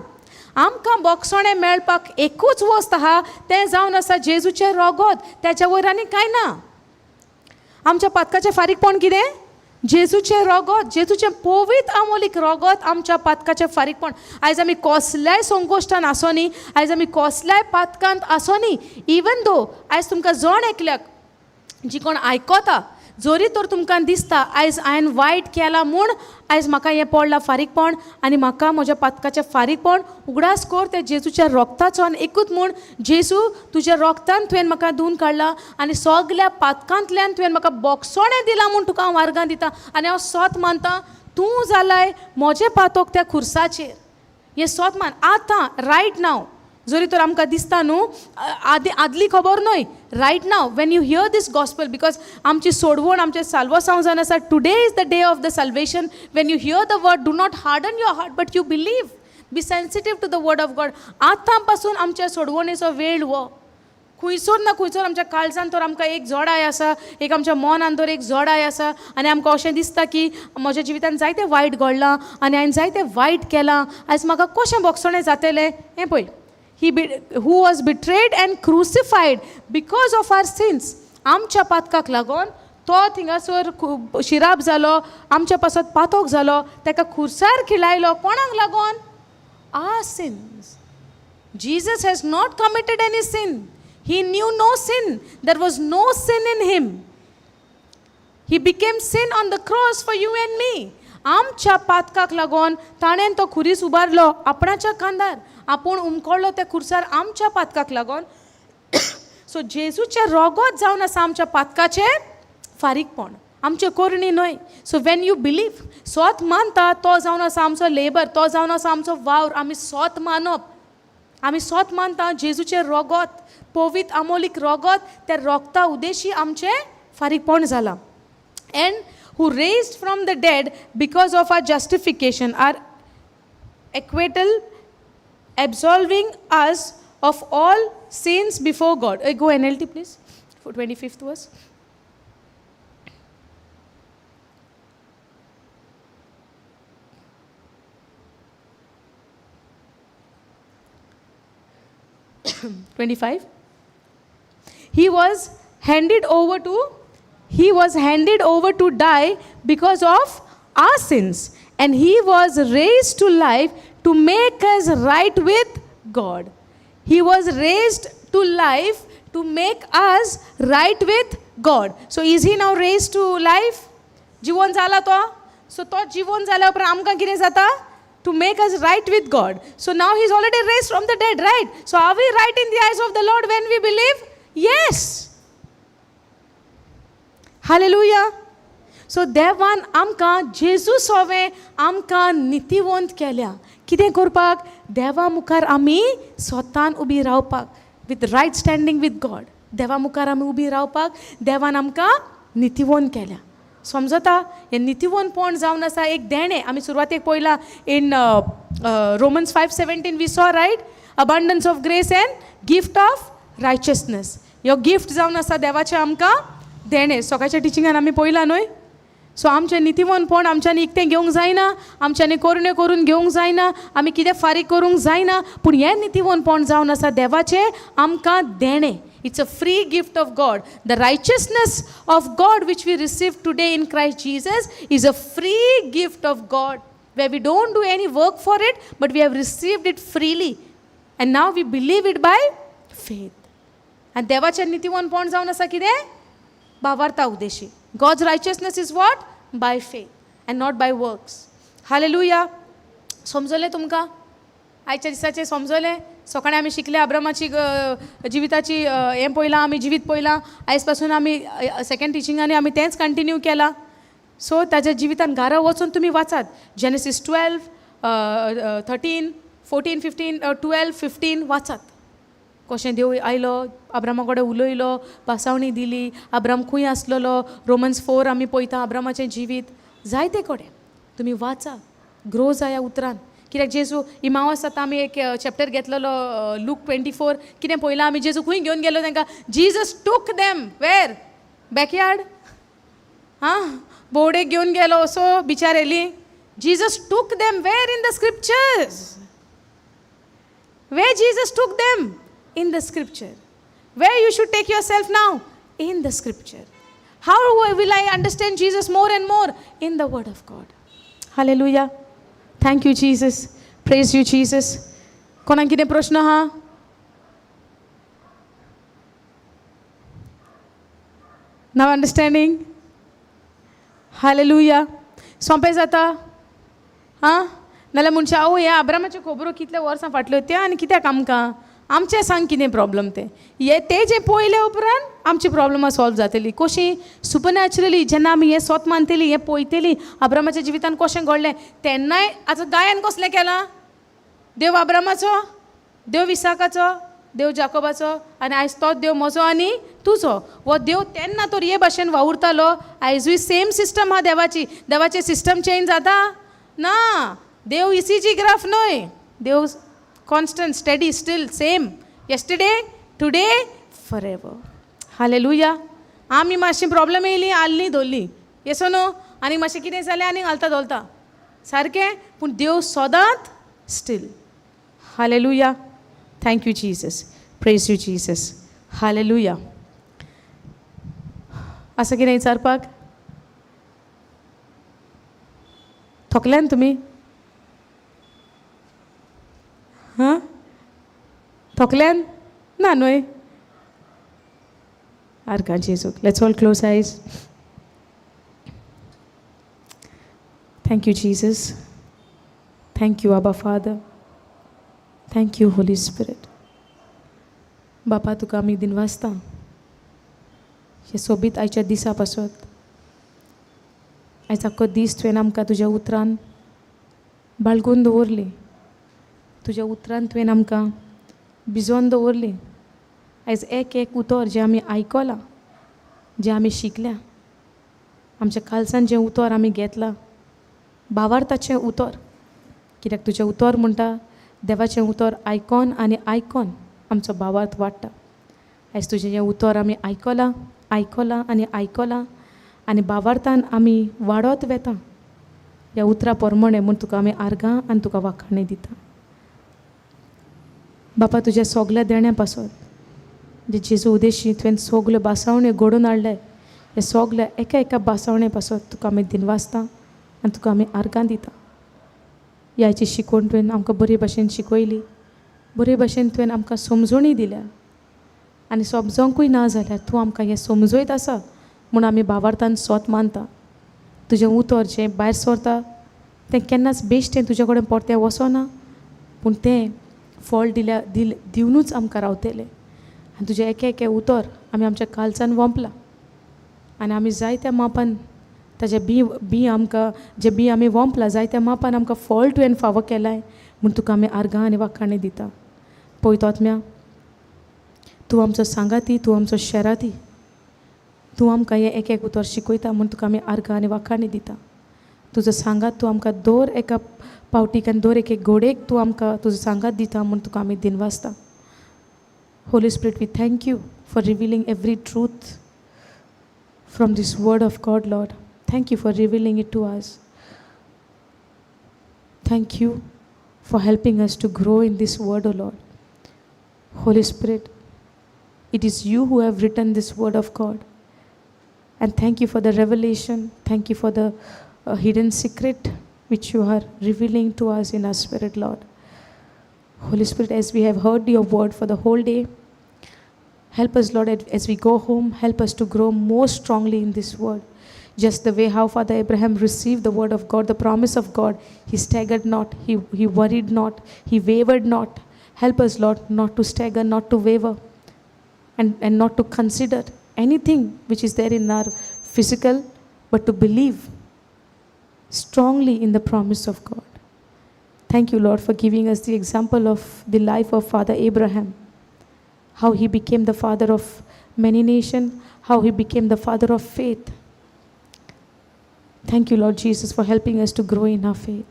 आमकां बोगसणें मेळपाक एकूच वस्त आहा, तें जावन आसा जेजूचें रोगोत. तेच्या वयर आनी कांय ना. आमच्या पातकाचें फारीकपण कितें? जेजूचें रोगोत, जेजूचें पवित्र आमोलीक रोगोत आमच्या पातकाचें फारीकपण. आयज आमी कसल्याय संकोश्टान आसोनी, आयज आमी कसल्याय पातकांत आसोनी, इवन दो आयज तुमकां जण एकल्याक जी कोण आयकता जरी तर तुमकां दिसता आयज हांवें वायट केलां म्हूण आयज म्हाका हें पडलां फारीकपण आनी म्हाका म्हज्या पातकाचें फारीकपण उगडास कर त्या जेजूच्या रोगताचो आनी एकूच म्हूण जेजू तुज्या रोगतान तुवें म्हाका धुवन काडला आनी सगल्या पातकांतल्यान तुवें म्हाका बोगसणें दिलां म्हूण तुका हांव आर्गां दिता आनी हांव सोत मानता तूं जालाय म्हजें पातक त्या खुर्साचेर. हें सोत मान आतां रायट नाव. जरी तर आमकां दिसता न्हू आदी आदली खबर न्हय, right now when you hear this gospel, because आमची सोडवण आमचें साल्वासांव जावन आसा. Today is the day of the salvation. When you hear the word do not harden your heart but you believe, be sensitive to the word of God. आतां पासून आमच्या सोडवणेचो वेळ हो. खुंयसर ना खुंयसर आमच्या काळजान तर आमकां एक जोडाय आसा, एक आमच्या मनान तर एक जोडाय आसा आनी आमकां अशें दिसता की म्हज्या जिवितान जायतें वायट घडलां आनी हांवें जायतें वायट केलां, आयज म्हाका कशें बोगसणें जातलें. हें पळय, He who was betrayed and crucified because of our sins. आमच्या पातकाक लागून तो थिंगासर शिराप जालो, आमच्या पासत पातोक जालो, ताका खुर्सार खिळायलो. कोणाक लागून? Our sins. Jesus has not committed any sin. He knew no sin. There was no sin in him. He became sin on the cross for you and me. आमच्या पातकाक लागून ताणें तो खुरीस उबारलो आपणाच्या खांदार, आपूण उमकळ्ळो त्या खुर्सार आमच्या पातकाक लागून. सो जेजूचें रोगोत जावन आसा आमच्या पातकाचें फारीकपण, आमचें करणी न्हय. सो when you believe, सोत मानता तो जावन आसा आमचो लेबर, तो जावन आसा आमचो वावर. आमी सोत मानप, आमी सोत मानता जेजूचें रोगोत, पवित्र आमोलीक रोगोत, त्या रोगता उदेशी आमचें फारीकपण जालां. And who raised from the dead because of our justification, our acquittal, absolving us of all sins before God. Go NLT please, for 25th verse. 25. He was handed over to, he was handed over to die because of our sins, and he was raised to life to make us right with God. He was raised to life to make us right with God. So is he now raised to life? जिवन जाला तो. So तो जिवन जाल्या उपरांत आमकां कितें जाता? To make us right with God. So now he is already raised from the dead, right? So are we right in the eyes of the Lord when we believe? Yes. Hallelujah. So देवान आमकां जेजू सोवें आमकां नितीवंत केल्या. कितें करपाक? देवा मुखार आमी स्वतान उबी रावपाक, with right standing with God. देवा मुखार आमी उबी रावपाक देवान आमकां नितीवंत केल्या. समजता? हें नितीवंतपण जावन आसा एक देणें. आमी सुरवातेक पळयलां in Romans 5:17 we saw, right? Abundance of grace and gift of righteousness. ह्यो गिफ्ट जावन आसा देवाचें आमकां देणें. सकाळच्या टिचिंगान आमी पळयलां न्हय? सो आमचें नितीवंतपण आमच्यांनी इकतें घेवंक जायना, आमच्यांनी करण्यो करून घेवंक जायना, आमी कितें फारीक करूंक जायना, पूण हें नितीवंतपण जावन आसा देवाचें आमकां देणें. It's a free gift of God. The righteousness of God which we receive today in Christ Jesus is a free gift of God, where we don't do any work for it, but we have received it freely. And now we believe it by faith. आनी देवाचें नितीवंतपण जावन आसा कितें? भावार्था उद्देशी. God's righteousness is what? By faith and not by works. Hallelujah. समजलें तुमकां आयच्या दिसाचें? समजलें? सकाळीं आमी शिकले अब्रामाची जिविताची हें पळयलां आमी, जिवीत पळयलां. आयज पासून आमी सेकेंड टिचिंगांनी आमी तेंच कंटिन्यू केलां. सो ताच्या जिवितान घरा वचून तुमी वाचात Genesis 12, 13, 14, 15, 12, 15 वाचात. कशें देव आयलो, अब्रामा कडेन उलयलो, पासावणी दिली, अब्राम खंय आसलेलो. रोमन्स 4 आमी पळयता अब्रामाचें जिवीत. जायते कडेन तुमी वाचा, ग्रो जाया उतरान. कित्याक जेजू इमावस आतां आमी एक चॅप्टर घेतलेलो लूक 24. कितें पळयलां आमी? जेजू खंय घेवन गेलो तांकां? Jesus took them where? Backyard. आं, भोंवडेक घेवन गेलो असो बिचार येली. Jesus took them where? In the scriptures. Where Jesus took them? In the scripture. Where you should take yourself now? In the scripture. How will I understand Jesus more and more? In the word of God. Hallelujah. Thank you, Jesus. Praise you, Jesus. कोणाक कितें प्रश्न आहा? नाव अंडरस्टँडींग? हालेलुया. सोंपें जाता. आं, नाल्यार मनशां आवय ह्या अब्रामाच्यो खबरो कितल्या वर्सां फाटल्यो त्यो आनी कित्याक आमकां आमचें सांग कितें प्रॉब्लम तें. हे तें जें पळयले उपरांत आमची प्रॉब्लमां सॉल्व जातली. कशी? सुपरनॅचरली. जेन्ना आमी हें सोत मानतली, हें पळयतली अब्रामाच्या जिवितान कशें घडलें, तेन्नाय आतां गायन कसलें केलां? देव अब्रामाचो, देव इसाकाचो, देव जाकोबाचो आनी आयज तोच देव म्हजो आनी तुजो. हो देव तेन्ना तर हे भाशेन वावुरतालो. आयजूय सेम सिस्टम आहा देवाची. देवाचें सिस्टम चेंज जाता ना. देव इसीजी ग्राफ न्हय. देव constant, steady, still, same yesterday, today, forever. Hallelujah. आमी मातशी प्रॉब्लम येयली, आल्ली धरली, येसो न्हू? आनी मातशें कितें जालें आनी घालता धोलता सारकें. पूण देव सदांच still. Hallelujah. Thank you, Jesus. Praise you, Jesus. Hallelujah. आसा कितें विचारपाक? थकल्यान तुमी? हां, थकल्यान ना न्हय? आर्गां जेजूक. Let's all close eyes. Thank you, Jesus. Thank you, Abba Father. Thank you, Holy Spirit. बापा, तुका आमी दिनवासता हे सोबीत आयच्या दिसा पासत. आयज आख्खो दीस तुवें आमकां तुज्या उतरान बाळगून दवरली. तुज्या उतरान तुवें आमकां भिजोवन दवरली. आयज एक एक उतर जें आमी आयकलां, जें आमी शिकल्या, आमच्या कालसान जें उतर आमी घेतलां, भावार्थाचें उतर. कित्याक तुजें उतर म्हणटा, देवाचें उतर आयकोन आनी आयकोन आमचो भावार्थ वाडटा. आयज तुजें जें उतर आमी आयकलां, आयकलां आनी आयकलां आनी भावार्थान आमी वाडत वेता ह्या उतरा प्रमाणें म्हूण तुका आमी आर्गां आनी तुका वाखाणी दिता. बापा, तुज्या सगल्या देण्या पासत जे जेजू उदेशी तुवें सगल्यो बासावण्यो घडोवन हाडले, हे सगल्या एका एका बासावणे पासत तुका आमी दिनवासता आनी तुका आमी आर्गां दिता. ह्याची शिकवण तुवें आमकां बरे भाशेन शिकयली, बरे भाशेन तुवें आमकां समजणी दिल्या आनी समजोंकूय ना जाल्यार तूं आमकां हें समजयत आसा म्हूण आमी भावार्थान सोत मानता. तुजें उतर जें भायर सरता तें केन्नाच बेश्टें तुजे कडेन परतें वचना, पूण तें फळ दिल्या दिल दिवनूच आमकां रावतलें. आनी तुजें एकें एकें उतर आमी आमच्या कालसान वोंपलां आनी आमी जायत्या मापान ताजें बी बी आमकां जें बी आमी वोंपलां जायत्या मापान आमकां फळ तुवें फावो केलाय म्हूण तुका आमी आर्गां आनी वाखाणी दिता. पळयता आत्म्या, तूं आमचो सांगाती, तूं आमचो शेराती, तूं आमकां हें एक एक उतर शिकयता म्हूण तुका आमी आर्गां आनी वाखाणी दिता. तुजो सांगात तूं आमकां दर एका पावटीक आनी दर एक घोडेक तूं आमकां तुजो सांगात दिता म्हूण तुका आमी दिनवासता. Holy Spirit, we thank you for revealing every truth from this word of God, Lord. Thank you for revealing it to us. Thank you for helping us to grow in this word, O Lord. Holy Spirit, it is you who have written this word of God. And thank you for the revelation. Thank you for the hidden secret which you are revealing to us in our spirit, Lord. Holy Spirit, as we have heard your word for the whole day, help us, Lord, as we go home, help us to grow more strongly in this word. Just the way how Father Abraham received the word of God, the promise of God, he staggered not, he worried not, he wavered not. Help us, Lord, not to stagger, not to waver, and not to consider anything which is there in our physical, but to believe strongly in the promise of God. Thank you, Lord, for giving us the example of the life of Father Abraham, how he became the father of many nations, how he became the father of faith. Thank you, Lord Jesus, for helping us to grow in our faith.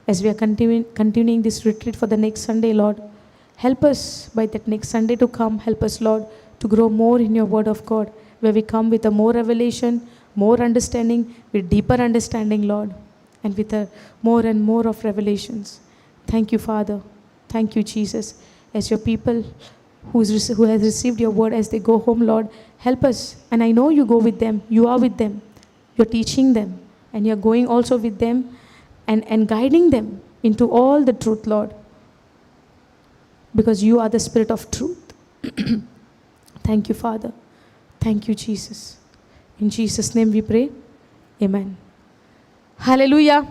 As we are continuing this retreat for the next Sunday, Lord, help us by that next Sunday to come. Help us, Lord, to grow more in your word of God, where we come with a more revelation, more understanding, with deeper understanding, Lord, and with a more and more of revelations. Thank you, Father. Thank you, Jesus. As your people who has received your word, as they go home, Lord, help us. And I know you go with them. You are with them. You're teaching them. And you're going also with them and guiding them into all the truth, Lord. Because you are the Spirit of truth. Thank you, Father. Thank you, Jesus. In Jesus' name we pray. Amen. Hallelujah.